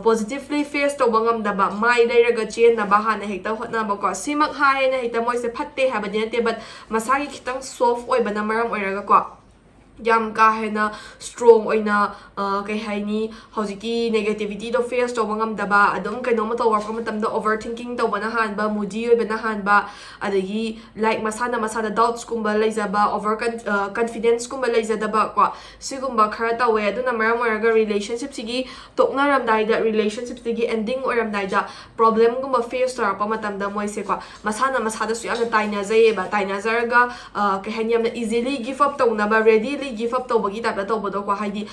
positively face ꯇꯧꯕ ꯉꯝꯗꯕ, ꯃꯥꯏ ꯂꯩꯔꯒ ꯆꯦꯟꯅꯕ ꯍꯥꯟꯅ ꯍꯦꯛꯇ ꯍꯣꯠꯅꯕꯀꯣ, ꯁꯤꯃꯛ ꯍꯥꯏꯌꯦꯅ ꯍꯦꯛꯇ ꯃꯣꯏꯁꯦ ꯐꯠꯇꯦ ꯍꯥꯏꯕꯗꯤ ꯅꯠꯇꯦ, but ꯃꯁꯥꯒꯤ ꯈꯤꯇꯪ soft ꯑꯣꯏꯕꯅ ꯃꯔꯝ ꯑꯣꯏꯔꯒꯀꯣ, ꯌꯥꯝ ꯀꯥ ꯍꯦꯟꯅ strong ꯑꯣꯏꯅ, ꯀꯩ ꯍꯥꯏꯅꯤ, ꯍꯧꯖꯤꯛꯀꯤ negativityꯗꯣ face ꯇꯧꯕ ꯉꯝꯗꯕ, ꯑꯗꯨꯝ ꯀꯩꯅꯣꯝꯃ ꯇꯧꯔꯛꯄ ꯃꯇꯝꯗ over thinking ꯇꯧꯕꯅ ꯍꯥꯟꯕ, moody ꯑꯣꯏꯕꯅ ꯍꯥꯟꯕ, ꯑꯗꯒꯤ like ꯃꯁꯥꯅ ꯃꯁꯥꯗ doubtsꯀꯨꯝꯕ ꯂꯩꯖꯕ, over con-, confidenceꯀꯨꯝꯕ ꯂꯩꯖꯗꯕ ꯀꯣ, ꯁꯤꯒꯨꯝꯕ ꯈꯔ ꯇꯧꯋꯦ꯫ ꯑꯗꯨꯅ ꯃꯔꯝ ꯑꯣꯏꯔꯒ relationshipꯁꯤꯒꯤ ꯇꯣꯛꯅꯔꯝꯗꯥꯏꯗ, relationshipꯁꯤꯒꯤ ending ꯑꯣꯏꯔꯝꯗꯥꯏꯗ problemꯒꯨꯝꯕ face ꯇꯧꯔꯛꯄ ꯃꯇꯝꯗ ꯃꯣꯏꯁꯦꯀꯣ, ꯃꯁꯥꯅ ꯃꯁꯥꯗꯁꯨ ꯌꯥꯝꯅ ꯇꯥꯏꯅꯖꯩꯌꯦꯕ꯫ ꯇꯥꯏꯅꯖꯔꯒ, ꯀꯩ ꯍꯥꯏꯅꯤ, ꯌꯥꯝꯅ easily give up ꯇꯧꯅꯕ, readily give up ꯇꯧꯕꯒꯤ typeꯇ ꯇꯧꯕꯗꯣꯀꯣ, ꯍꯥꯏꯗꯤ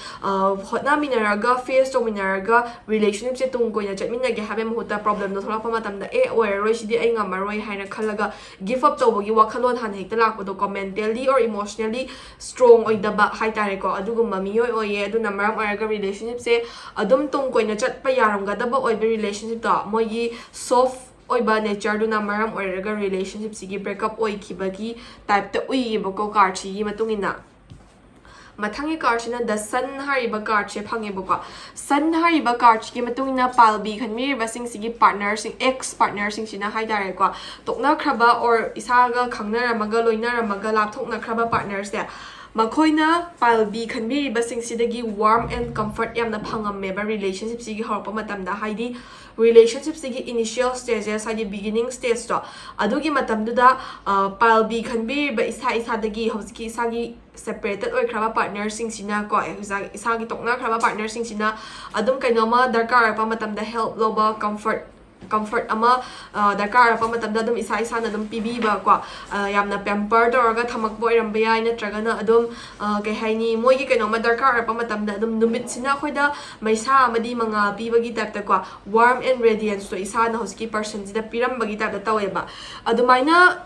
ꯍꯣꯠꯅꯃꯤꯟꯅꯔꯒ, face ꯇꯧꯃꯤꯟꯅꯔꯒ relationshipꯁꯦ ꯇꯨꯡ ꯀꯣꯏꯅ ꯆꯠꯃꯤꯟꯅꯒꯦ ꯍꯥꯏꯕꯒꯤ ꯃꯍꯨꯠꯇ problemꯗꯣ ꯊꯣꯛꯂꯛꯄ ꯃꯇꯝꯗ, ꯑꯦ, ꯑꯣꯏꯔꯔꯣꯏ, ꯁꯤꯗꯤ ꯑꯩ ꯉꯝꯃꯔꯣꯏ ꯍꯥꯏꯅ ꯈꯜꯂꯒ give up ꯇꯧꯕꯒꯤ ꯋꯥꯈꯜꯂꯣꯟ ꯍꯥꯟꯅ ꯍꯦꯛꯇ ꯂꯥꯛꯄꯗꯣꯀꯣ, mentally or emotionally strong ꯑꯣꯏꯗꯕ ꯍꯥꯏꯇꯥꯔꯦꯀꯣ, ꯑꯗꯨꯒꯨꯝꯕ ꯃꯤꯑꯣꯏ ꯑꯣꯏꯌꯦ꯫ ꯑꯗꯨꯅ ꯃꯔꯝ ꯑꯣꯏꯔꯒ relationshipꯁꯦ ꯑꯗꯨꯝ ꯇꯨꯡ ꯀꯣꯏꯅ ꯆꯠꯄ ꯌꯥꯔꯝꯒꯗꯕ ꯑꯣꯏꯕ relationshipꯇꯣ, ꯃꯣꯏꯒꯤ soft ꯑꯣꯏꯕ natureꯗꯨꯅ ꯃꯔꯝ ꯑꯣꯏꯔꯒ relationshipꯁꯤꯒꯤ breakup ꯑꯣꯏꯈꯤꯕꯒꯤ typeꯇ ꯎꯏꯌꯦꯕꯀꯣ, cardꯁꯤꯒꯤ ꯃꯇꯨꯡ ꯏꯟꯅ꯫ ꯃꯊꯪꯒꯤ cardꯁꯤꯅ The Sun ꯍꯥꯏꯔꯤꯕ cardꯁꯦ ꯐꯪꯉꯦꯕꯀꯣ꯫ Sun ꯍꯥꯏꯔꯤꯕ cardꯁꯤꯒꯤ ꯃꯇꯨꯡ ꯏꯟꯅ pile B ꯈꯟꯕꯤꯔꯤꯕꯁꯤꯡꯁꯤꯒꯤ partnerꯁꯤꯡ, ex partnerꯁꯤꯡꯁꯤꯅ ꯍꯥꯏꯇꯥꯔꯦꯀꯣ, ꯇꯣꯛꯅꯈ꯭ꯔꯕ or ꯏꯁꯥꯒ ꯈꯪꯅꯔꯝꯃꯒ ꯂꯣꯏꯅꯔꯝꯃꯒ ꯂꯥꯞꯊꯣꯛꯅꯈ꯭ꯔꯕ partnerꯁꯦ, ꯃꯈꯣꯏꯅ pile B ꯈꯟꯕꯤꯔꯤꯕꯁꯤꯡꯁꯤꯗꯒꯤ warm and comfort ꯌꯥꯝꯅ ꯐꯪꯉꯝꯃꯦꯕ relationshipꯁꯤꯒꯤ ꯍꯧꯔꯛꯄ ꯃꯇꯝꯗ, ꯍꯥꯏꯗꯤ relationshipꯁꯤꯒꯤ initial stages, ꯍꯥꯏꯗꯤ beginning stageꯇꯣ, ꯑꯗꯨꯒꯤ ꯃꯇꯝꯗꯨꯗ pile B ꯈꯟꯕꯤꯔꯤꯕ ꯏꯁꯥ ꯏꯁꯥꯗꯒꯤ, ꯍꯧꯖꯤꯛꯀꯤ ꯏꯁꯥꯒꯤ separated ꯑꯣꯏꯈ꯭ꯔꯕ partnerꯁꯤꯡꯁꯤꯅ ꯀꯣ, ꯏꯁꯥꯒꯤ ꯇꯣꯛꯅꯈ꯭ꯔꯕ partnerꯁꯤꯡꯁꯤꯅ ꯑꯗꯨꯝ ꯀꯩꯅꯣꯝꯃ ꯗꯔꯀꯥꯔ ꯑꯣꯏꯔꯛꯄ ꯃꯇꯝꯗ help ꯂꯧꯕ, comfort comfort ꯑꯃ ꯗꯔꯀꯥꯔ ꯑꯣꯏꯔꯛꯄ ꯃꯇꯝꯗ ꯑꯗꯨꯝ ꯏꯁꯥ ꯏꯁꯥꯅ ꯑꯗꯨꯝ ꯄꯤꯕꯤꯕ ꯀꯣ, ꯌꯥꯝꯅ pamper ꯇꯧꯔꯒ ꯊꯝꯃꯛꯄ ꯑꯣꯏꯔꯝꯕ ꯌꯥꯏ, ꯅꯠꯇ꯭ꯔꯒꯅ ꯑꯗꯨꯝ ꯀꯩ ꯍꯥꯏꯅꯤ, ꯃꯣꯏꯒꯤ ꯀꯩꯅꯣꯝꯃ ꯗꯔꯀꯥꯔ ꯑꯣꯏꯔꯛꯄ ꯃꯇꯝꯗ ꯑꯗꯨꯝ ꯅꯨꯃꯤꯠꯁꯤꯅ ꯑꯩꯈꯣꯏꯗ ꯃꯩꯁꯥ ꯑꯃꯗꯤ ꯃꯉꯥꯜ ꯄꯤꯕꯒꯤ typeꯇ ꯀꯣ, warm and radianceꯇꯣ ꯏꯁꯥꯅ ꯍꯧꯖꯤꯛꯀꯤ personꯁꯤꯗ ꯄꯤꯔꯝꯕꯒꯤ typeꯇ ꯇꯧꯋꯦꯕ꯫ ꯑꯗꯨꯃꯥꯏꯅ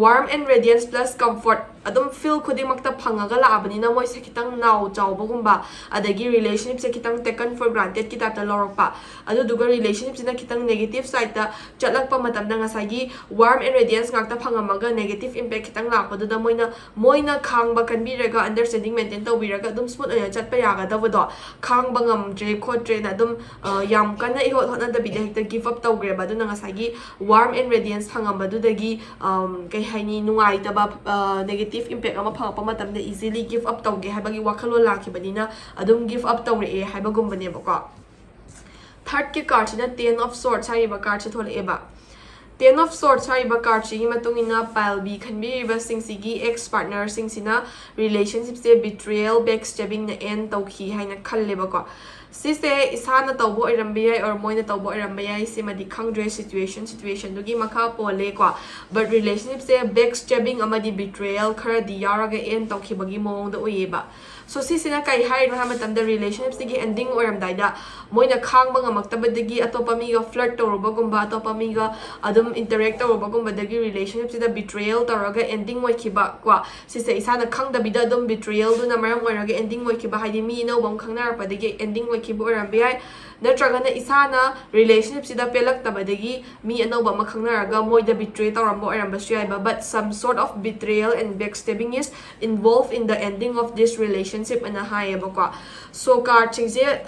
warm and radiance plus comfort ꯑꯗꯨꯝ field ꯈꯨꯗꯤꯡꯃꯛꯇ ꯐꯪꯉꯒ ꯂꯥꯛꯑꯕꯅꯤꯅ ꯃꯣꯏꯁꯦ ꯈꯤꯇꯪ ꯅꯥꯎ ꯆꯥꯎꯕꯒꯨꯝꯕ, ꯑꯗꯒꯤ relationshipꯁꯦ ꯈꯤꯇꯪ taken for grantedꯀꯤ typeꯇ ꯂꯧꯔꯛꯄ, ꯑꯗꯨꯗꯨꯒ relationshipꯁꯤꯅ ꯈꯤꯇꯪ negative sideꯇ ꯆꯠꯂꯛꯄ ꯃꯇꯝꯗ ꯉꯁꯥꯏꯒꯤ warm and radiance ꯉꯥꯛꯇ ꯐꯪꯉꯝꯃꯒ negative impact ꯈꯤꯇꯪ ꯂꯥꯛꯄꯗꯨꯗ ꯃꯣꯏꯅ ꯃꯣꯏꯅ ꯈꯥꯡꯕ ꯀꯟꯕꯤꯔꯒ understanding maintain ꯇꯧꯕꯤꯔꯒ ꯑꯗꯨꯝ smooth ꯑꯣꯏꯅ ꯆꯠꯄ ꯌꯥꯒꯗꯕꯗꯣ ꯈꯥꯡꯕ ꯉꯝꯗ꯭ꯔꯦ ꯈꯣꯠꯇ꯭ꯔꯦꯅ ꯑꯗꯨꯝ ꯌꯥꯝ ꯀꯟꯅ ꯏꯍꯣꯠ ꯍꯣꯠꯅꯗꯕꯤꯗ ꯍꯦꯛꯇ give up ꯇꯧꯈ꯭ꯔꯦꯕ꯫ ꯑꯗꯨꯅ ꯉꯁꯥꯏꯒꯤ warm and radiance ꯐꯪꯉꯝꯕꯗꯨꯗꯒꯤ ꯀꯩ ꯍꯥꯏꯅꯤ, ꯅꯨꯡꯉꯥꯏꯇꯕ negative impact ꯑꯃ ꯐꯪꯉꯛꯄ ꯃꯇꯝꯗ easily give up ꯇꯧꯒꯦ ꯍꯥꯏꯕꯒꯤ ꯋꯥꯈꯜꯂꯣꯟ ꯂꯥꯛꯈꯤꯕꯅꯤꯅ ꯑꯗꯨꯝ give up ꯇꯧꯔꯛꯑꯦ ꯍꯥꯏꯕꯒꯨꯝꯕꯅꯦꯕꯀꯣ꯫ Thirdꯀꯤ cardꯁꯤꯅ Ten of Swords ꯍꯥꯏꯔꯤꯕ cardꯁꯦ ꯊꯣꯛꯂꯛꯑꯦꯕ꯫ Ten of Swords ꯍꯥꯏꯔꯤꯕ cardꯁꯤꯒꯤ ꯃꯇꯨꯡ ꯏꯟꯅ pile B ꯈꯟꯕꯤꯔꯤꯕꯁꯤꯡꯁꯤꯒꯤ ex partnerꯁꯤꯡꯁꯤꯅ relationshipꯁꯦ betrayal, backstabbingꯅ end ꯇꯧꯈꯤ ꯍꯥꯏꯅ ꯈꯜꯂꯦꯕꯀꯣ꯫ ꯁꯤꯁꯦ ꯏꯁꯥꯅ ꯇꯧꯕ ꯑꯣꯏꯔꯝꯕ ꯌꯥꯏ or ꯃꯣꯏꯅ ꯇꯧꯕ ꯑꯣꯏꯔꯝꯕ ꯌꯥꯏ, ꯁꯤꯃꯗꯤ ꯈꯪꯗ꯭ꯔꯦ, situation situationꯗꯨꯒꯤ ꯃꯈꯥ ꯄꯣꯜꯂꯦꯀꯣ꯫ But relationshipꯁꯦ backstabbing ꯑꯃꯗꯤ betrayal ꯈꯔꯗꯤ ꯌꯥꯎꯔꯒ end ꯇꯧꯈꯤꯕꯒꯤ ꯃꯑꯣꯡꯗ ꯎꯏꯌꯦꯕ꯫ So ꯁꯤꯁꯤꯅ ꯀꯩ ꯍꯥꯏꯔꯤꯅꯣ ꯍꯥꯏꯕ ꯃꯇꯝꯗ relationshipꯁꯤꯒꯤ ending ꯑꯣꯏꯔꯝꯗꯥꯏꯗ ꯃꯣꯏꯅ ꯈꯥꯡꯕ ꯉꯝꯃꯛꯇꯕꯗꯒꯤ ꯑꯇꯣꯞꯄ ꯃꯤꯒ flirt ꯇꯧꯔꯨꯕꯒꯨꯝꯕ, ꯑꯇꯣꯞꯄ ꯃꯤꯒ ꯑꯗꯨꯝ interact ꯇꯧꯔꯨꯕꯒꯨꯝꯕꯗꯒꯤ relationshipꯁꯤꯗ betrayal ꯇꯧꯔꯒ ending ꯑꯣꯏꯈꯤꯕ ꯀꯣ꯫ ꯁꯤꯁꯦ ꯏꯁꯥꯅ ꯈꯪꯗꯕꯤꯗ ꯑꯗꯨꯝ betrayalꯗꯨꯅ ꯃꯔꯝ ꯑꯣꯏꯔꯒ ending ꯑꯣꯏꯈꯤꯕ, ꯍꯥꯏꯗꯤ ꯃꯤ ꯑꯅꯧꯕ ꯑꯃ ꯈꯪꯅꯔꯛꯄꯗꯒꯤ ending ꯈꯤꯕ ꯑꯣꯏꯔꯝꯕ ꯌꯥꯏ, ꯅꯠꯇ꯭ꯔꯒꯅ ꯏꯁꯥꯅ relationshipꯁꯤꯗ ꯄꯦꯜꯂꯛꯇꯕꯗꯒꯤ ꯃꯤ ꯑꯅꯧꯕ ꯑꯃ ꯈꯪꯅꯔꯒ ꯃꯣꯏꯗ betray ꯇꯧꯔꯝꯕ ꯑꯣꯏꯔꯝꯕꯁꯨ ꯌꯥꯏꯕ꯫ But some sort of betrayal and backstabbing is involved in the ending of this relationship ꯑꯅ ꯍꯥꯏꯌꯦꯕꯀꯣ꯫ So cardꯁꯤꯡꯁꯦ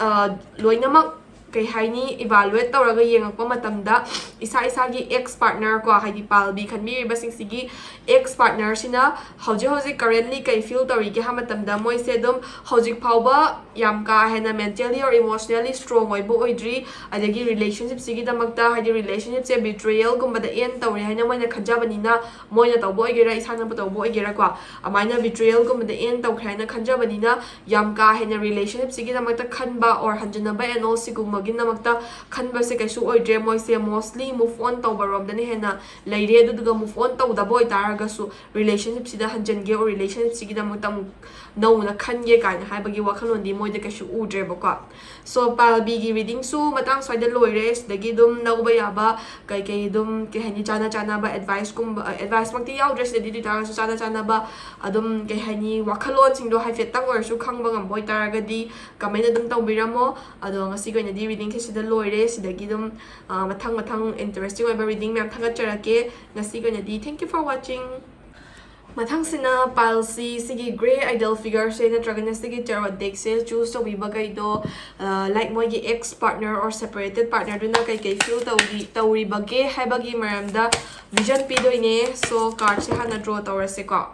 ꯂꯣꯏꯅꯃꯛ ꯀꯩ ꯍꯥꯏꯅꯤ, evaluate ꯇꯧꯔꯒ ꯌꯦꯡꯉꯛꯄ ꯃꯇꯝꯗ ꯏꯁꯥ ꯏꯁꯥꯒꯤ ex partner ꯀꯣ, ꯍꯥꯏꯗꯤ ꯄꯥꯜꯕꯤ ꯈꯟꯕꯤꯔꯤꯕꯁꯤꯡꯁꯤꯒꯤ ex partnerꯁꯤꯅ ꯍꯧꯖꯤꯛ ꯍꯧꯖꯤꯛ currently ꯀꯩ feel ꯇꯧꯔꯤꯒꯦ ꯍꯥꯏꯕ ꯃꯇꯝꯗ ꯃꯣꯏꯁꯦ ꯑꯗꯨꯝ ꯍꯧꯖꯤꯛ ꯐꯥꯎꯕ ꯌꯥꯝ ꯀꯥ ꯍꯦꯟꯅ mentally or emotionally strong ꯑꯣꯏꯕ ꯑꯣꯏꯗ꯭ꯔꯤ꯫ ꯑꯗꯒꯤ relationshipꯁꯤꯒꯤꯗꯃꯛꯇ, ꯍꯥꯏꯗꯤ relationshipꯁꯦ betrayalꯒꯨꯝꯕꯗ end ꯇꯧꯔꯦ ꯍꯥꯏꯅ ꯃꯣꯏꯅ ꯈꯟꯖꯕꯅꯤꯅ, ꯃꯣꯏꯅ ꯇꯧꯕ ꯑꯣꯏꯒꯦꯔꯥ, ꯏꯁꯥꯅꯕꯨ ꯇꯧꯕ ꯑꯣꯏꯒꯦꯔꯥꯀꯣ, ꯑꯗꯨꯃꯥꯏꯅ betrayalꯒꯨꯝꯕꯗ end ꯇꯧꯈ꯭ꯔꯦ ꯍꯥꯏꯅ ꯈꯟꯖꯕꯅꯤꯅ, ꯌꯥꯝ ꯀꯥ ꯍꯦꯟꯅ relationshipꯁꯤꯒꯤꯗꯃꯛꯇ ꯈꯟꯕ or ꯍꯟꯖꯤꯟꯅꯕ and all ꯁꯤꯒꯨꯝꯕꯒꯤꯗꯃꯛꯇ ꯈꯟꯕꯁꯦ ꯀꯩꯁꯨ ꯑꯣꯏꯗ꯭ꯔꯦ꯫ ꯃꯣꯏꯁꯦ mostly move on ꯇꯧꯕꯔꯣꯝꯗꯅ ꯍꯦꯟꯅ ꯂꯩꯔꯦ꯫ ꯑꯗꯨꯗꯨꯒ move on ꯇꯧꯗꯕ ꯑꯣꯏꯇꯥꯔꯒꯁꯨ relationshipꯁꯤꯗ ꯍꯟꯖꯤꯟꯒꯦ or relationshipꯁꯤꯒꯤꯗꯃꯛꯇ ꯑꯃꯨꯛ ꯅꯧꯅ ꯈꯟꯒꯦ ꯀꯥꯏꯅ ꯍꯥꯏꯕꯒꯤ ꯋꯥꯈꯜꯂꯣꯟꯗꯤ ꯃꯣꯏꯗ ꯀꯩꯁꯨ ꯎꯗ꯭ꯔꯦꯕꯀꯣ꯫ So ꯄꯥꯜꯕꯤꯒꯤ readingꯁꯨ ꯃꯇꯥꯡ ꯁ꯭ꯋꯥꯏꯗ ꯂꯣꯏꯔꯦ꯫ ꯁꯤꯗꯒꯤ ꯑꯗꯨꯝ ꯂꯧꯕ ꯌꯥꯕ ꯀꯩꯀꯩ ꯑꯗꯨꯝ ꯀꯩ ꯍꯥꯏꯅꯤ, ꯆꯥꯅ ꯆꯥꯅꯕ adviceꯀꯨꯝꯕ, adviceꯃꯛꯇꯤ ꯌꯥꯎꯗ꯭ꯔꯦ ꯁꯤꯗꯗꯤ, ꯑꯗꯨ ꯑꯣꯏꯇꯥꯔꯒꯁꯨ ꯆꯥꯅ ꯆꯥꯅꯕ ꯑꯗꯨꯝ ꯀꯩ ꯍꯥꯏꯅꯤ, ꯋꯥꯈꯜꯂꯣꯟꯁꯤꯡꯗꯣ ꯍꯥꯏꯐꯦꯠꯇꯪ ꯑꯣꯏꯔꯁꯨ ꯈꯪꯕ ꯉꯝꯕ ꯑꯣꯏꯇꯥꯔꯒꯗꯤ comment ꯑꯗꯨꯝ ꯇꯧꯕꯤꯔꯝꯃꯣ꯫ ꯑꯗꯣ ꯉꯁꯤꯒꯤ ꯑꯣꯏꯅꯗꯤ readingꯁꯦ ꯁꯤꯗ ꯂꯣꯏꯔꯦ꯫ ꯁꯤꯗꯒꯤ ꯑꯗꯨꯝ ꯑ, ꯃꯊꯪ ꯃꯊꯪ interesting ꯑꯣꯏꯕ reading ꯃꯌꯥꯝ ꯊꯥꯒꯠꯆꯔꯛꯀꯦ꯫ ꯉꯁꯤꯒꯤ ꯑꯣꯏꯅꯗꯤ thank you for watching꯫ ꯃꯊꯪꯁꯤꯅ pile C, ꯁꯤꯒꯤ grey idol figureꯁꯦ ꯅꯠꯇ꯭ꯔꯒꯅ ꯁꯤꯒꯤ tarot deckꯁꯦ choose ꯇꯧꯕꯤꯕꯈꯩꯗꯣ, ꯑ, like ꯃꯣꯏꯒꯤ ex partner or separated partnerꯗꯨꯅ ꯀꯩꯀꯩ feel ꯇꯧꯔꯤ, ꯇꯧꯔꯤꯕꯒꯦ ꯍꯥꯏꯕꯒꯤ ꯃꯔꯝꯗ vision ꯄꯤꯗꯣꯏꯅꯦ꯫ So cardꯁꯦ ꯍꯥꯟꯅ draw ꯇꯧꯔꯁꯦꯀꯣ꯫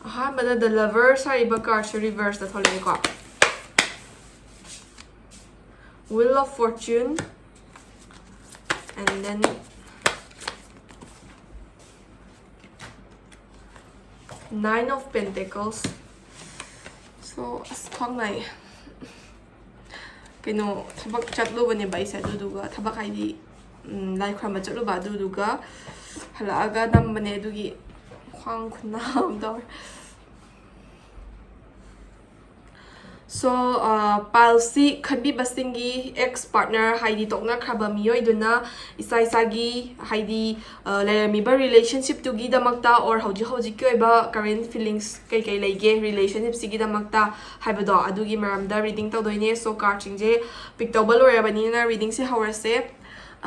ꯑꯍꯥꯟꯕꯗ The Lovers ꯍꯥꯏꯔꯤꯕ cardꯁꯦ reverseꯇ ꯊꯣꯛꯂꯛꯑꯦꯀꯣ꯫ Wheel of Fortune, and then Nine of Pentacles. So ꯑꯁ, ꯈ꯭ꯋꯥꯡ ꯅꯥꯏ꯫ ꯀꯩꯅꯣ, ꯊꯕꯛ ꯆꯠꯂꯨꯕꯅꯦꯕ ꯑꯩꯁꯦ, ꯑꯗꯨꯗꯨꯒ ꯊꯕꯛ ꯍꯥꯏꯗꯤ, ꯎꯝ, ꯂꯥꯏ ꯈꯨꯔꯝꯕ ꯆꯠꯂꯨꯕ, ꯑꯗꯨꯗꯨꯒ ꯍꯜꯂꯛꯑꯒ ꯅꯝꯕꯅꯦ, ꯑꯗꯨꯒꯤ ꯈ꯭ꯋꯥꯡ ꯈꯨꯅꯥ ꯑꯃ ꯇꯧꯔꯦ꯫ So, ꯄꯥꯏꯜꯁꯤ ꯈꯟꯕꯤꯕꯁꯤꯡꯒꯤ ꯑꯦꯛꯁ ꯄꯥꯔꯠꯅꯔ, ꯍꯥꯏꯗꯤ ꯇꯣꯛꯅꯈ꯭ꯔꯕ ꯃꯤꯑꯣꯏꯗꯨꯅ ꯏꯁꯥ ꯏꯁꯥꯒꯤ, ꯍꯥꯏꯗꯤ ꯂꯩꯔꯝꯃꯤꯕ ꯔꯤꯂꯦꯁꯟꯁꯤꯞꯇꯨꯒꯤꯗꯃꯛꯇ ꯑꯣꯔ ꯍꯧꯖꯤꯛ ꯍꯧꯖꯤꯛꯀꯤ ꯑꯣꯏꯕ ꯀꯔꯦꯟ ꯐꯤꯂꯤꯡꯁ ꯀꯩꯀꯩ ꯂꯩꯒꯦ ꯔꯤꯂꯦꯁꯟꯁꯤꯞꯁꯤꯒꯤꯗꯃꯛꯇ ꯍꯥꯏꯕꯗꯣ, ꯑꯗꯨꯒꯤ ꯃꯔꯝꯗ ꯔꯤꯗꯤꯡ ꯇꯧꯗꯣꯏꯅꯦ꯫ ꯁꯣ, ꯀꯥꯔꯠꯁꯤꯡꯁꯦ ꯄꯤꯛ ꯇꯧꯕ ꯂꯣꯏꯔꯕꯅꯤꯅ ꯔꯤꯗꯤꯡꯁꯦ ꯍꯧꯔꯁꯦ꯫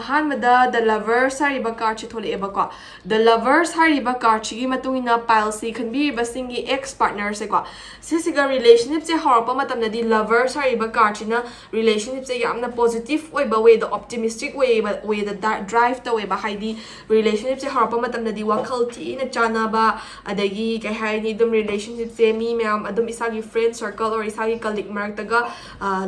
ꯑꯍꯥꯟꯕꯗ ꯗ ꯂꯚꯔꯁ ꯍꯥꯏꯔꯤꯕ ꯀꯥꯔꯠꯁꯦ ꯊꯣꯛꯂꯛꯑꯦꯕꯀꯣ꯫ ꯗ ꯂꯚꯔꯁ ꯍꯥꯏꯔꯤꯕ ꯀꯥꯔꯠꯁꯤꯒꯤ ꯃꯇꯨꯡ ꯏꯟꯅ ꯄꯥꯏꯜꯁꯤ ꯈꯟꯕꯤꯔꯤꯕꯁꯤꯡꯒꯤ ꯑꯦꯛꯁ ꯄꯥꯔꯠꯅꯔꯁꯦꯀꯣ, ꯁꯤꯁꯤꯒ ꯔꯤꯂꯦꯁꯟꯁꯤꯞꯁꯦ ꯍꯧꯔꯛꯄ ꯃꯇꯝꯗꯗꯤ ꯂꯚꯔꯁ ꯍꯥꯏꯔꯤꯕ ꯀꯥꯔꯠꯁꯤꯅ ꯔꯤꯂꯦꯁꯟꯁꯤꯞꯁꯦ ꯌꯥꯝꯅ ꯄꯣꯖꯤꯇꯤꯚ ꯑꯣꯏꯕ ꯋꯦꯗ, ꯑꯣꯞꯇꯤꯃꯤꯁꯇꯤꯛ ꯑꯣꯏꯕ ꯋꯦꯗ ꯗ꯭ꯔꯥꯏꯚ ꯇꯧꯋꯦꯕ꯫ ꯍꯥꯏꯗꯤ ꯔꯤꯂꯦꯁꯟꯁꯤꯞꯁꯦ ꯍꯧꯔꯛꯄ ꯃꯇꯝꯗꯗꯤ ꯋꯥꯈꯜ ꯊꯤꯅ ꯆꯥꯟꯅꯕ, ꯑꯗꯒꯤ ꯀꯩ ꯍꯥꯏꯅꯤ, ꯑꯗꯨꯝ ꯔꯤꯂꯦꯁꯟꯁꯤꯞꯁꯦ ꯃꯤ ꯃꯌꯥꯝ ꯑꯗꯨꯝ ꯏꯁꯥꯒꯤ ꯐ꯭ꯔꯦꯟ ꯁꯔꯀꯜ ꯑꯣꯔ ꯏꯁꯥꯒꯤ ꯀꯂꯤꯛ ꯃꯔꯛꯇꯒ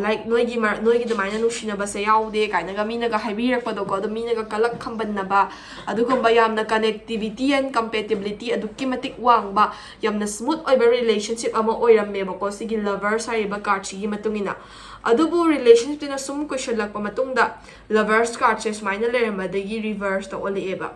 ꯂꯥꯏꯛ ꯅꯣꯏꯒꯤ ꯃꯔ- ꯅꯣꯏꯒꯤ ꯑꯗꯨꯃꯥꯏꯅ ꯅꯨꯡꯁꯤꯅꯕꯁꯦ ꯌꯥꯎꯗꯦ ꯀꯥꯏꯅꯒ ꯃꯤꯅꯒ ꯍꯥꯏꯕꯤꯔꯛꯄꯗꯣꯀꯣ, ꯑꯗꯨꯝ ꯃꯤꯅꯒ ꯀꯂꯛ ꯈꯝꯕꯟꯅꯕ, ꯑꯗꯨꯒꯨꯝꯕ ꯌꯥꯝꯅ connectivity and compatibility ꯑꯗꯨꯛꯀꯤ ꯃꯇꯤꯛ ꯋꯥꯡꯕ, ꯌꯥꯝꯅ ꯁ꯭ꯃꯨꯠ ꯑꯣꯏꯕ ꯔꯤꯂꯦꯁꯟꯁꯤꯞ ꯑꯃ ꯑꯣꯏꯔꯝꯃꯦꯕꯀꯣ ꯁꯤꯒꯤ ꯂꯚꯔꯁ ꯍꯥꯏꯔꯤꯕ ꯀꯥꯔꯠꯁꯤꯒꯤ ꯃꯇꯨꯡ ꯏꯟꯅ꯫ ꯑꯗꯨꯕꯨ ꯔꯤꯂꯦꯁꯟꯁꯤꯞꯇꯨꯅ ꯁꯨꯝ ꯀꯨꯏꯁꯜꯂꯛꯄ ꯃꯇꯨꯡꯗ ꯂꯚꯔꯁ ꯀꯥꯔꯠꯁꯦ ꯁꯨꯃꯥꯏꯅ ꯂꯩꯔꯝꯕꯗꯒꯤ ꯔꯤꯚꯔꯁꯇ ꯑꯣꯜꯂꯛꯑꯦꯕ꯫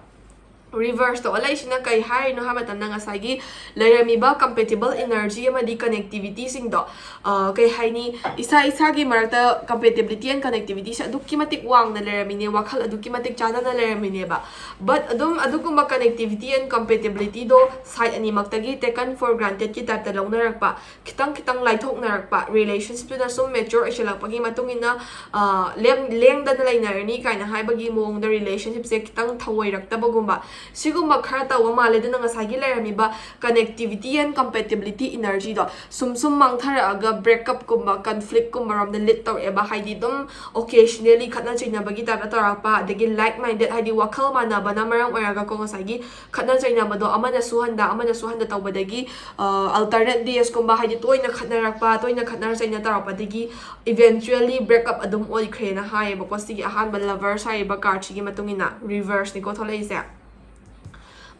ꯔꯤꯚꯔꯁꯇ ꯑꯣꯜꯂꯛꯏꯁꯤꯅ ꯀꯩ ꯍꯥꯏꯔꯤꯅꯣ ꯍꯥꯏꯕ ꯃꯇꯝꯗ, ꯉꯁꯥꯏꯒꯤ ꯂꯩꯔꯝꯃꯤꯕ ꯀꯝꯄꯦꯇꯤꯕꯜ ꯏꯅꯔꯖꯤ ꯑꯃꯗꯤ ꯀꯅꯦꯛꯇꯤꯚꯤꯇꯤꯁꯤꯡꯗꯣ, ꯑ, ꯀꯩ ꯍꯥꯏꯅꯤ, ꯏꯁꯥ ꯏꯁꯥꯒꯤ ꯃꯔꯛꯇ ꯀꯝꯄꯦꯇꯤꯕꯤꯂꯤꯇꯤ ꯑꯦꯟ ꯀꯅꯦꯛꯇꯤꯚꯤꯇꯤꯁꯦ ꯑꯗꯨꯛꯀꯤ ꯃꯇꯤꯛ ꯋꯥꯡꯅ ꯂꯩꯔꯝꯃꯤꯅꯦ, ꯋꯥꯈꯜ ꯑꯗꯨꯛꯀꯤ ꯃꯇꯤꯛ ꯆꯥꯟꯅꯅ ꯂꯩꯔꯝꯃꯤꯅꯦꯕ꯫ ꯕꯠ ꯑꯗꯨꯝ ꯑꯗꯨꯒꯨꯝꯕ connectivity and ꯀꯝꯄꯦꯇꯤꯕꯤꯂꯤꯇꯤꯗꯣ side ꯑꯅꯤꯃꯛꯇꯒꯤ taken four ꯒ꯭ꯔꯥꯟꯇꯦꯗꯀꯤ ꯇꯥꯏꯞꯇ ꯂꯧꯅꯔꯛꯄ, ꯈꯤꯇꯪ ꯈꯤꯇꯪ ꯂꯥꯏꯊꯣꯛꯅꯔꯛꯄ, ꯔꯤꯂꯦꯁꯟꯁꯤꯞꯇꯨꯅ ꯁꯨꯝ ꯃꯦꯆꯣꯔ ꯑꯣꯏꯁꯜꯂꯛꯄꯒꯤ ꯃꯇꯨꯡ ꯏꯟꯅ, ꯑ, ꯂꯦꯡ-, ꯂꯦꯡꯗꯅ ꯂꯩꯅꯔꯅꯤ ꯀꯥꯏꯅ ꯍꯥꯏꯕꯒꯤ ꯃꯑꯣꯡꯗ ꯔꯤꯂꯦꯁꯟꯁꯤꯞꯁꯦ ꯈꯤꯇꯪ ꯊꯧꯑꯣꯏꯔꯛꯇꯕꯒꯨꯝꯕ, ꯁꯤꯒꯨꯝꯕ ꯈꯔ ꯇꯧꯕ ꯃꯥꯜꯂꯦ꯫ ꯑꯗꯨꯅ ꯉꯁꯥꯏꯒꯤ ꯂꯩꯔꯝꯃꯤꯕ ꯀꯅꯦꯛꯇꯤꯚꯤꯇꯤ ꯑꯦꯟ ꯀꯝꯄꯦꯇꯤꯕꯤꯂꯤꯇꯤ ꯏꯅꯔꯖꯤꯗꯣ ꯁꯨꯝ ꯁꯨꯝ ꯃꯥꯡꯊꯔꯛꯑꯒ ꯕ꯭ꯔꯦꯛꯀꯞꯀꯨꯝꯕ, ꯀꯟꯐ꯭ꯂꯤꯛꯀꯨꯝꯕ ꯔꯣꯝꯗ ꯂꯤꯗ ꯇꯧꯔꯛꯑꯦꯕ꯫ ꯍꯥꯏꯗꯤ ꯑꯗꯨꯝ ꯑꯣꯀꯦꯖꯅꯦꯂꯤ ꯈꯠꯅ ꯆꯩꯅꯕꯒꯤ ꯇꯥꯏꯞꯇ ꯇꯧꯔꯛꯄ, ꯑꯗꯒꯤ ꯂꯥꯏꯛ ꯃꯥꯏꯟꯗꯦꯗ, ꯍꯥꯏꯗꯤ ꯋꯥꯈꯜ ꯃꯥꯟꯅꯕꯅ ꯃꯔꯝ ꯑꯣꯏꯔꯒꯀꯣ, ꯉꯁꯥꯏꯒꯤ ꯈꯠꯅ ꯆꯩꯅꯕꯗꯣ ꯑꯃꯅꯁꯨ ꯍꯟꯗ ꯑꯃꯅꯁꯨ ꯍꯟꯗ ꯇꯧꯕꯗꯒꯤ, ꯑꯜꯇꯔꯅꯦꯠ ꯗꯦꯁꯀꯨꯝꯕ, ꯍꯥꯏꯗꯤ ꯇꯣꯏꯅ ꯈꯠꯅꯔꯛꯄ, ꯇꯣꯏꯅ ꯈꯠꯅ ꯆꯩꯅ ꯇꯧꯔꯛꯄꯗꯒꯤ ꯏꯚꯦꯟꯆꯨꯋꯦꯂꯤ ꯕ꯭ꯔꯦꯛꯑꯞ ꯑꯗꯨꯝ ꯑꯣꯏꯈ꯭ꯔꯦꯅ ꯍꯥꯏꯌꯦꯕꯀꯣ ꯁꯤꯒꯤ ꯑꯍꯥꯟꯕ ꯂꯚꯔꯁ ꯍꯥꯏꯔꯤꯕ ꯀꯥꯔꯠꯁꯤꯒꯤ ꯃꯇꯨꯡ ꯏꯟꯅ꯫ ꯔꯤꯚꯔꯁꯅꯤꯀꯣ ꯊꯣꯛꯂꯛꯏꯁꯦ꯫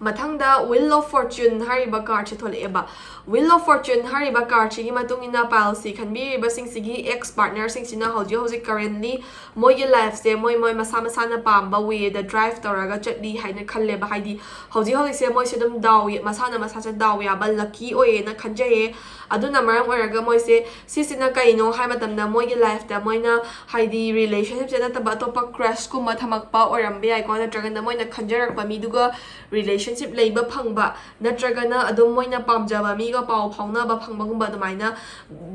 ꯃꯊꯪꯗ Wheel of Fortune ꯍꯥꯏꯔꯤꯕ cardꯁꯦ ꯊꯣꯛꯂꯛꯑꯦꯕ꯫ Wheel of Fortune ꯍꯥꯏꯔꯤꯕ cardꯁꯤꯒꯤ ꯃꯇꯨꯡ ꯏꯟꯅ pileꯁꯤ ꯈꯟꯕꯤꯔꯤꯕꯁꯤꯡꯁꯤꯒꯤ ex partnerꯁꯤꯡꯁꯤꯅ ꯍꯧꯖꯤꯛ ꯍꯧꯖꯤꯛ currently ꯃꯣꯏꯒꯤ lifeꯁꯦ ꯃꯣꯏ ꯃꯣꯏ ꯃꯁꯥ ꯃꯁꯥꯅ ꯄꯥꯝꯕ wayꯗ drive ꯇꯧꯔꯒ ꯆꯠꯂꯤ ꯍꯥꯏꯅ ꯈꯜꯂꯦꯕ꯫ ꯍꯥꯏꯗꯤ ꯍꯧꯖꯤꯛ ꯍꯧꯖꯤꯛꯁꯦ ꯃꯣꯏꯁꯦ ꯑꯗꯨꯝ ꯗꯥꯎ ꯌ- ꯃꯁꯥꯅ ꯃꯁꯥꯁꯦ ꯗꯥꯎ ꯌꯥꯕ lucky ꯑꯣꯏꯌꯦꯅ ꯈꯟꯖꯩꯌꯦ꯫ ꯑꯗꯨꯅ ꯃꯔꯝ ꯑꯣꯏꯔꯒ ꯃꯣꯏꯁꯦ ꯁꯤꯁꯤꯅ ꯀꯩꯅꯣ ꯍꯥꯏ ꯃꯇꯝꯗ ꯃꯣꯏꯒꯤ lifeꯇ ꯃꯣꯏꯅ ꯍꯥꯏꯗꯤ relationshipꯁꯦ ꯅꯠꯇꯕ ꯑꯇꯣꯞꯄ crushꯀꯨꯝꯕ ꯊꯝꯃꯛꯄ ꯑꯣꯏꯔꯝꯕ ꯌꯥꯏꯀꯣ, ꯅꯠꯇ꯭ꯔꯒꯅ ꯃꯣꯏꯅ ꯈꯟꯖꯔꯛꯄ ꯃꯤꯗꯨꯒ relationship ꯂꯩꯕ ꯐꯪꯕ, ꯅꯠꯇ꯭ꯔꯒꯅ ꯑꯗꯨꯝ ꯃꯣꯏꯅ ꯄꯥꯝꯖꯕ ꯃꯤꯒ ꯄꯥꯎ ꯐꯥꯎꯅꯕ ꯐꯪꯕꯒꯨꯝꯕ ꯑꯗꯨꯃꯥꯏꯅ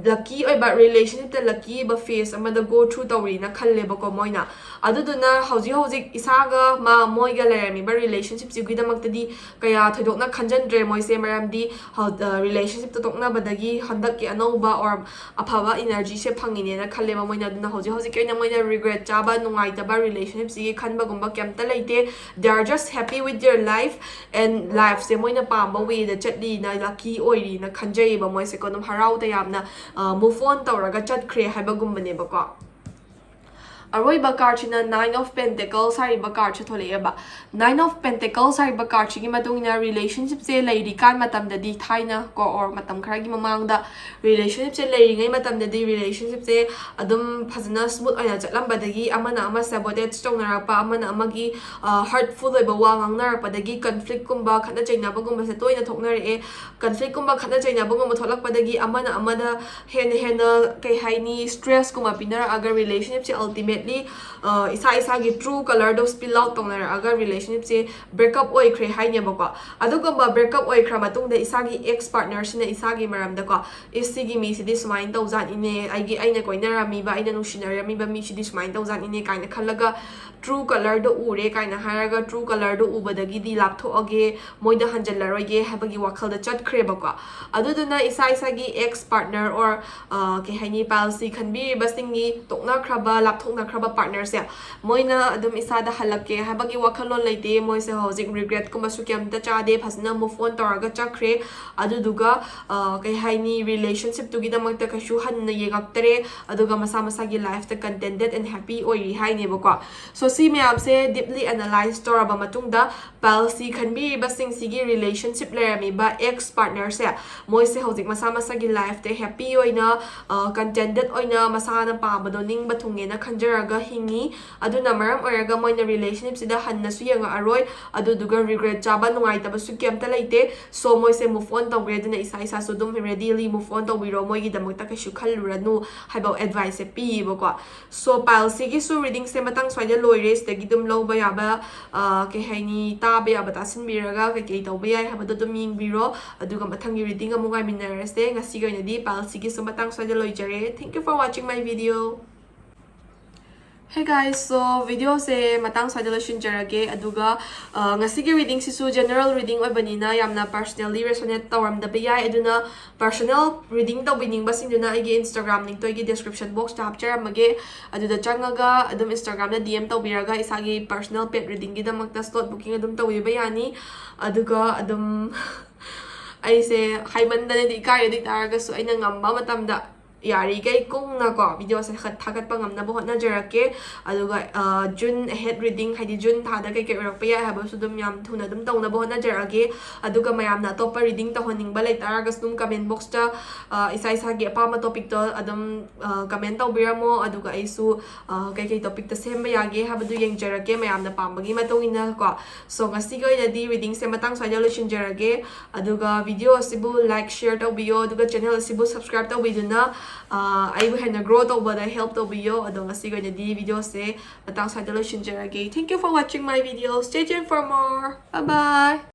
lucky ꯑꯣꯏꯕ relationshipꯇ lucky ꯑꯣꯏꯕ phase ꯑꯃꯗ go through ꯇꯧꯔꯤꯅ ꯈꯜꯂꯦꯕꯀꯣ ꯃꯣꯏꯅ꯫ ꯑꯗꯨꯗꯨꯅ ꯍꯧꯖꯤꯛ ꯍꯧꯖꯤꯛ ꯏꯁꯥꯒ ꯃꯥ ꯃꯣꯏꯒ ꯂꯩꯔꯝꯃꯤꯕ relationshipꯁꯤꯒꯤꯗꯃꯛꯇꯗꯤ ꯀꯌꯥ ꯊꯣꯏꯗꯣꯛꯅ ꯈꯟꯖꯟꯗ꯭ꯔꯦ ꯃꯣꯏꯁꯦ, ꯃꯔꯝꯗꯤ ꯍꯧ- ꯑ, relationshipꯇ ꯇꯣꯛꯅꯕꯗꯒꯤ ꯍꯟꯗꯛꯀꯤ ꯑꯅꯧꯕ or ꯑꯐꯕ energyꯁꯦ ꯐꯪꯉꯤꯅꯦꯅ ꯈꯜꯂꯦꯕ ꯃꯣꯏꯅ꯫ ꯑꯗꯨꯅ ꯍꯧꯖꯤꯛ ꯍꯧꯖꯤꯛꯀꯤ ꯑꯣꯏꯅ ꯃꯣꯏꯅ regret ꯆꯥꯕ, ꯅꯨꯡꯉꯥꯏꯇꯕ relationshipꯁꯤꯒꯤ ꯈꯟꯕꯒꯨꯝꯕ ꯀꯩꯝꯇ ꯂꯩꯇꯦ꯫ They are just happy with their life and lifeꯁꯦ ꯃꯣꯏꯅ ꯄꯥꯝꯕ wayꯗ ꯆꯠꯂꯤꯅ lucky ꯑꯣꯏꯔꯤꯅ ꯈꯟꯖꯩꯌꯦꯕ ꯃꯣꯏꯁꯦꯀꯣ꯫ ꯑꯗꯨꯝ ꯍꯔꯥꯎ ꯇꯌꯥꯝꯅ move on ꯇꯧꯔꯒ ꯆꯠꯈ꯭ꯔꯦ ꯍꯥꯏꯕꯒꯨꯝꯕꯅꯦꯕꯀꯣ꯫ ꯑꯔꯣꯏꯕ cardꯁꯤꯅ Nine of Pentacles ꯍꯥꯏꯔꯤꯕ cardꯁꯦ ꯊꯣꯛꯂꯛꯑꯦꯕ꯫ Nine of Pentacles ꯍꯥꯏꯔꯤꯕ cardꯁꯤꯒꯤ ꯃꯇꯨꯡ ꯏꯟꯅ relationshipꯁꯦ ꯂꯩꯔꯤꯀꯥꯟ ꯃꯇꯝꯗꯗꯤ, ꯊꯥꯏꯅ ꯀꯣ or ꯃꯇꯝ ꯈꯔꯒꯤ ꯃꯃꯥꯡꯗ relationshipꯁꯦ ꯂꯩꯔꯤꯉꯩ ꯃꯇꯝꯗꯗꯤ relationshipꯁꯦ ꯑꯗꯨꯝ ꯐꯖꯅ smooth ꯑꯣꯏꯅ ꯆꯠꯂꯝꯕꯗꯒꯤ ꯑꯃꯅ ꯑꯃ sabotage ꯇꯧꯅꯔꯛꯄ, ꯑꯃꯅ ꯑꯃꯒꯤ hurtful ꯑꯣꯏꯕ ꯋꯥ ꯉꯥꯡꯅꯔꯛꯄꯗꯒꯤ conflictꯀꯨꯝꯕ ꯈꯠꯅ ꯆꯩꯅꯕꯒꯨꯝꯕꯁꯦ ꯇꯣꯏꯅ ꯊꯣꯛꯅꯔꯛꯑꯦ꯫ Conflictꯀꯨꯝꯕ ꯈꯠꯅ ꯆꯩꯅꯕꯒꯨꯝꯕ ꯊꯣꯛꯂꯛꯄꯗꯒꯤ ꯑꯃꯅ ꯑꯃꯗ ꯍꯦꯟꯅ ꯍꯦꯟꯅ ꯀꯩ ꯍꯥꯏꯅꯤ, stressꯀꯨꯝꯕ ꯄꯤꯅꯔꯛꯑꯒ relationshipꯁꯦ ultimately ꯏꯁꯥ ꯏꯁꯥꯒꯤ true colourꯗꯣ spill out ꯇꯧꯅꯔꯛꯑꯒ relationshipꯁꯦ breakup ꯑꯣꯏꯈ꯭ꯔꯦ ꯍꯥꯏꯅꯦꯕꯀꯣ꯫ ꯑꯗꯨꯒꯨꯝꯕ breakup ꯑꯣꯏꯈ꯭ꯔ ꯃꯇꯨꯡꯗ ꯏꯁꯥꯒꯤ ex partnerꯁꯤꯅ ꯏꯁꯥꯒꯤ ꯃꯔꯝꯗꯀꯣ, "ꯏꯁ, ꯁꯤꯒꯤ ꯃꯤꯁꯤꯗꯤ ꯁꯨꯃꯥꯏꯅ ꯇꯧꯖꯥꯠꯅꯤꯅꯦ, ꯑꯩꯒꯤ ꯑꯩꯅ ꯀꯣꯏꯅꯔꯝꯃꯤꯕ, ꯑꯩꯅ ꯅꯨꯡꯁꯤꯅꯔꯝꯃꯤꯕ ꯃꯤꯁꯤꯗꯤ ꯁꯨꯃꯥꯏꯅ ꯇꯧꯖꯥꯠꯅꯤꯅꯦ" ꯀꯥꯏꯅ ꯈꯜꯂꯒ true colourꯗꯣ ꯎꯔꯦ ꯀꯥꯏꯅ ꯍꯥꯏꯔꯒ true colourꯗꯣ ꯎꯕꯗꯒꯤꯗꯤ ꯂꯥꯞꯊꯣꯛꯑꯒꯦ, ꯃꯣꯏꯗ ꯍꯟꯖꯜꯂꯔꯣꯏꯒꯦ ꯍꯥꯏꯕꯒꯤ ꯋꯥꯈꯜꯗ ꯆꯠꯈ꯭ꯔꯦꯕꯀꯣ꯫ ꯑꯗꯨꯗꯨꯅ ꯏꯁꯥ ꯏꯁꯥꯒꯤ ex partner or ꯀꯩ ꯍꯥꯏꯅꯤ, pileꯁꯤ ꯈꯟꯕꯤꯔꯤꯕꯁꯤꯡꯒꯤ ꯇꯣꯛꯅꯈ꯭ꯔꯕ, ꯂꯥꯞꯊꯣꯛꯅꯈ꯭ꯔꯕ ꯈ꯭ꯔꯕ ꯄꯥꯔꯠꯅꯔꯁꯦ, ꯃꯣꯏꯅ ꯑꯗꯨꯝ ꯏꯁꯥꯗ ꯍꯜꯂꯛꯀꯦ ꯍꯥꯏꯕꯒꯤ ꯋꯥꯈꯜꯂꯣꯟ ꯂꯩꯇꯦ꯫ ꯃꯣꯏꯁꯦ ꯍꯧꯖꯤꯛ ꯔꯤꯒ꯭ꯔꯦꯠꯀꯨꯝꯕꯁꯨ ꯀꯩꯝꯇ ꯆꯥꯗꯦ, ꯐꯖꯅ ꯃꯨꯚ ꯑꯣꯟ ꯇꯧꯔꯒ ꯆꯠꯈ꯭ꯔꯦ꯫ ꯑꯗꯨꯗꯨꯒ ꯑ, ꯀꯩ ꯍꯥꯏꯅꯤ, ꯔꯤꯂꯦꯁꯟꯁꯤꯞꯇꯨꯒꯤꯗꯃꯛꯇ ꯀꯩꯁꯨ ꯍꯟꯅ ꯌꯦꯡꯉꯛꯇꯔꯦ꯫ ꯑꯗꯨꯒ ꯃꯁꯥ ꯃꯁꯥꯒꯤ ꯂꯥꯏꯐꯇ ꯀꯟꯇꯦꯟꯇꯦꯠ ꯑꯦꯟ ꯍꯦꯄꯤ ꯑꯣꯏꯔꯤ ꯍꯥꯏꯅꯦꯕꯀꯣ꯫ ꯁꯣ ꯁꯤ ꯃꯌꯥꯝꯁꯦ ꯗꯤꯞꯂꯤ ꯑꯦꯅꯥꯂꯥꯏꯁ ꯇꯧꯔꯕ ꯃꯇꯨꯡꯗ, ꯄꯥꯏꯜꯁꯤ ꯈꯟꯕꯤꯔꯤꯕꯁꯤꯡꯁꯤꯒꯤ ꯔꯤꯂꯦꯁꯟꯁꯤꯞ ꯂꯩꯔꯝꯃꯤꯕ ꯑꯦꯛꯁ ꯄꯥꯔꯠꯅꯔꯁꯦ, ꯃꯣꯏꯁꯦ ꯍꯧꯖꯤꯛ ꯃꯁꯥ ꯃꯁꯥꯒꯤ ꯂꯥꯏꯐꯇ ꯍꯦꯄꯤ ꯑꯣꯏꯅ, ꯀꯟꯇꯦꯟꯇꯦꯠ ꯑꯣꯏꯅ, ꯃꯁꯥꯅ ꯄꯥꯝꯕꯗꯣ ꯅꯤꯡꯕ ꯊꯨꯡꯉꯦꯅ ꯈꯟꯖꯔꯒ ꯍꯤꯡꯉꯤ꯫ ꯑꯗꯨꯅ ꯃꯔꯝ ꯑꯣꯏꯔꯒ ꯃꯣꯏꯅ ꯔꯤꯂꯦꯁꯟꯁꯤꯞꯁꯤꯗ ꯍꯟꯅꯁꯨ ꯌꯦꯡꯉꯛꯑꯔꯣꯏ꯫ ꯑꯗꯨꯗꯨꯒ ꯔꯤꯒ꯭ꯔꯦꯠ ꯆꯥꯕ, ꯅꯨꯡꯉꯥꯏꯇꯕꯁꯨ ꯀꯩꯝꯇ ꯂꯩꯇꯦ꯫ ꯁꯣ ꯃꯣꯏꯁꯦ ꯃꯨꯚ ꯑꯣꯟ ꯇꯧꯈ꯭ꯔꯦ꯫ ꯑꯗꯨꯅ ꯏꯁꯥ ꯏꯁꯥꯁꯨ ꯑꯗꯨꯝ ꯔꯦꯗꯤꯂꯤ ꯃꯨꯚ ꯑꯣꯟ ꯇꯧꯕꯤꯔꯣ, ꯃꯣꯏꯒꯤꯗꯃꯛꯇ ꯀꯩꯁꯨ ꯈꯜꯂꯨꯔꯅꯨ ꯍꯥꯏꯕ ꯑꯦꯗꯚꯥꯏꯁꯁꯦ ꯄꯤꯌꯦꯕꯀꯣ꯫ ꯁꯣ ꯄꯥꯏꯜꯁꯤꯒꯤꯁꯨ ꯔꯤꯗꯤꯡꯁꯦ ꯃꯇꯥꯡ ꯁ꯭ꯋꯥꯏꯗ ꯂꯣꯏꯔꯦ꯫ ꯁꯤꯗꯒꯤ ꯑꯗꯨꯝ ꯂꯧꯕ ꯌꯥꯕ, ꯑ, ꯀꯩ ꯍꯥꯏꯅꯤ, ꯇꯥꯕ ꯌꯥꯕ ꯇꯥꯁꯤꯟꯕꯤꯔꯒ ꯀꯩꯀꯩ ꯇꯧꯕ ꯌꯥꯏ ꯍꯥꯏꯕꯗꯣ ꯑꯗꯨꯝ ꯌꯦꯡꯕꯤꯔꯣ꯫ ꯑꯗꯨꯒ ꯃꯊꯪꯒꯤ ꯔꯤꯗꯤꯡ ꯑꯃꯨꯛ ꯉꯥꯏꯃꯤꯟꯅꯔꯁꯦ꯫ ꯉꯁꯤꯒꯤ ꯑꯣꯏꯅꯗꯤ ꯄꯥꯏꯜꯁꯤꯒꯤꯁꯨ ꯃꯇꯥꯡ ꯁ꯭ꯋꯥꯏꯗ ꯂꯣꯏꯖꯔꯦ꯫ Thank you for watching my video. Hey guys, so videoꯁꯦ ꯃꯇꯥꯡ ꯁ꯭ꯋꯥꯏꯗ ꯂꯣꯏꯁꯤꯟꯖꯔꯒꯦ꯫ ꯑꯗꯨꯒ, ꯑ, ꯉꯁꯤꯒꯤ ꯔꯤꯗꯤꯡꯁꯤꯁꯨ ꯖꯦꯅꯔꯦꯜ ꯔꯤꯗꯤꯡ ꯑꯣꯏꯕꯅꯤꯅ ꯌꯥꯝꯅ ꯄꯔꯁꯅꯦꯜꯂꯤ ꯔꯦꯁꯣꯅꯦꯠ ꯇꯧꯔꯝꯗꯕ ꯌꯥꯏ꯫ ꯑꯗꯨꯅ ꯄꯔꯁꯅꯦꯜ ꯔꯤꯗꯤꯡ ꯇꯧꯕꯤꯅꯤꯡꯕꯁꯤꯡꯗꯨꯅ ꯑꯩꯒꯤ ꯏꯟꯁꯇꯥꯒ꯭ꯔꯥꯝ ꯂꯤꯡꯛꯇꯣ ꯑꯩꯒꯤ ꯗꯤꯁꯀ꯭ꯔꯤꯞꯁꯟ ꯕꯣꯛꯁꯇ ꯍꯥꯞꯆꯔꯝꯃꯒꯦ꯫ ꯑꯗꯨꯗ ꯆꯪꯉꯒ ꯑꯗꯨꯝ ꯏꯟꯁꯇꯥꯒ꯭ꯔꯥꯝꯗ ꯗꯤ ꯑꯦꯝ ꯇꯧꯕꯤꯔꯒ ꯏꯁꯥꯒꯤ ꯄꯔꯁꯅꯦꯜ ꯄꯦꯠ ꯔꯤꯗꯤꯡꯒꯤꯗꯃꯛꯇ ꯁ꯭ꯂꯣꯠ ꯕꯨꯀꯤꯡ ꯑꯗꯨꯝ ꯇꯧꯕꯤꯕ ꯌꯥꯅꯤ꯫ ꯑꯗꯨꯒ ꯑꯗꯨꯝ ꯑꯩꯁꯦ ꯍꯥꯏꯃꯟꯗꯅꯗꯤ ꯏꯀꯥꯏꯔꯦ꯫ ꯑꯗꯨ ꯑꯣꯏ ꯇꯥꯔꯒꯁꯨ ꯑꯩꯅ ꯉꯝꯕ ꯃꯇꯝꯗ ꯌꯥꯔꯤꯈꯩ ꯀꯨꯡꯅꯀꯣ ꯚꯤꯗꯤꯑꯣꯁꯦ ꯈ-, ꯊꯥꯒꯠꯄ ꯉꯝꯅꯕ ꯍꯣꯠꯅꯖꯔꯛꯀꯦ꯫ ꯑꯗꯨꯒ, ꯑ, ꯖꯨꯟ ꯑꯍꯦꯗ ꯔꯤꯗꯤꯡ, ꯍꯥꯏꯗꯤ ꯖꯨꯟ ꯊꯥꯗ ꯀꯩꯀꯩ ꯑꯣꯏꯔꯛꯄ ꯌꯥꯏ ꯍꯥꯏꯕꯁꯨ ꯑꯗꯨꯝ ꯌꯥꯝ ꯊꯨꯅ ꯑꯗꯨꯝ ꯇꯧꯅꯕ ꯍꯣꯠꯅꯖꯔꯛꯑꯒꯦ꯫ ꯑꯗꯨꯒ ꯃꯌꯥꯝꯅ ꯑꯇꯣꯞꯄ ꯔꯤꯗꯤꯡ ꯇꯧꯍꯟꯅꯤꯡꯕ ꯂꯩꯇꯥꯔꯒꯁꯨ ꯑꯗꯨꯝ ꯀꯃꯦꯟ ꯕꯣꯛꯁꯇ, ꯑ, ꯏꯁꯥ ꯏꯁꯥꯒꯤ ꯑꯄꯥꯝꯕ ꯇꯣꯄꯤꯛꯇꯣ ꯑꯗꯨꯝ, ꯑ, ꯀꯃꯦꯟ ꯇꯧꯕꯤꯔꯝꯃꯣ꯫ ꯑꯗꯨꯒ ꯑꯩꯁꯨ, ꯑ, ꯀꯩꯀꯩ ꯇꯣꯄꯤꯛꯇ ꯁꯦꯝꯕ ꯌꯥꯒꯦ ꯍꯥꯏꯕꯗꯨ ꯌꯦꯡꯖꯔꯛꯀꯦ ꯃꯌꯥꯝꯅ ꯄꯥꯝꯕꯒꯤ ꯃꯇꯨꯡ ꯏꯟꯅ ꯀꯣ꯫ ꯁꯣ ꯉꯁꯤꯒꯤ ꯑꯣꯏꯅꯗꯤ ꯔꯤꯗꯤꯡꯁꯦ ꯃꯇꯥꯡ ꯁ꯭ꯋꯥꯏꯗ ꯂꯣꯏꯁꯤꯟꯖꯔꯒꯦ꯫ ꯑꯗꯨꯒ ꯚꯤꯗꯤꯑꯣ ꯑꯁꯤꯕꯨ ꯂꯥꯏꯛ, ꯁꯤꯌꯔ ꯇꯧꯕꯤꯌꯣ꯫ ꯑꯗꯨꯒ ꯆꯦꯅꯦꯜ ꯑꯁꯤꯕꯨ ꯁꯕꯁꯀ꯭ꯔꯥꯏꯕ ꯇꯧꯕꯤꯗꯨꯅ, ꯑ, ꯑꯩꯕꯨ ꯍꯦꯟꯅ ꯒ꯭ꯔꯣ ꯇꯧꯕꯗ ꯍꯦꯜꯞ ꯇꯧꯕꯤꯌꯣ꯫ ꯑꯗꯣ ꯉꯁꯤꯒꯤ ꯑꯣꯏꯅꯗꯤ ꯚꯤꯗꯤꯑꯣꯁꯦ ꯃꯇꯥꯡ ꯁ꯭ꯋꯥꯏꯗ ꯂꯣꯏꯁꯤꯟꯖꯔꯒꯦ꯫ Thank you for watching my video. Stay tuned for more. Bye bye.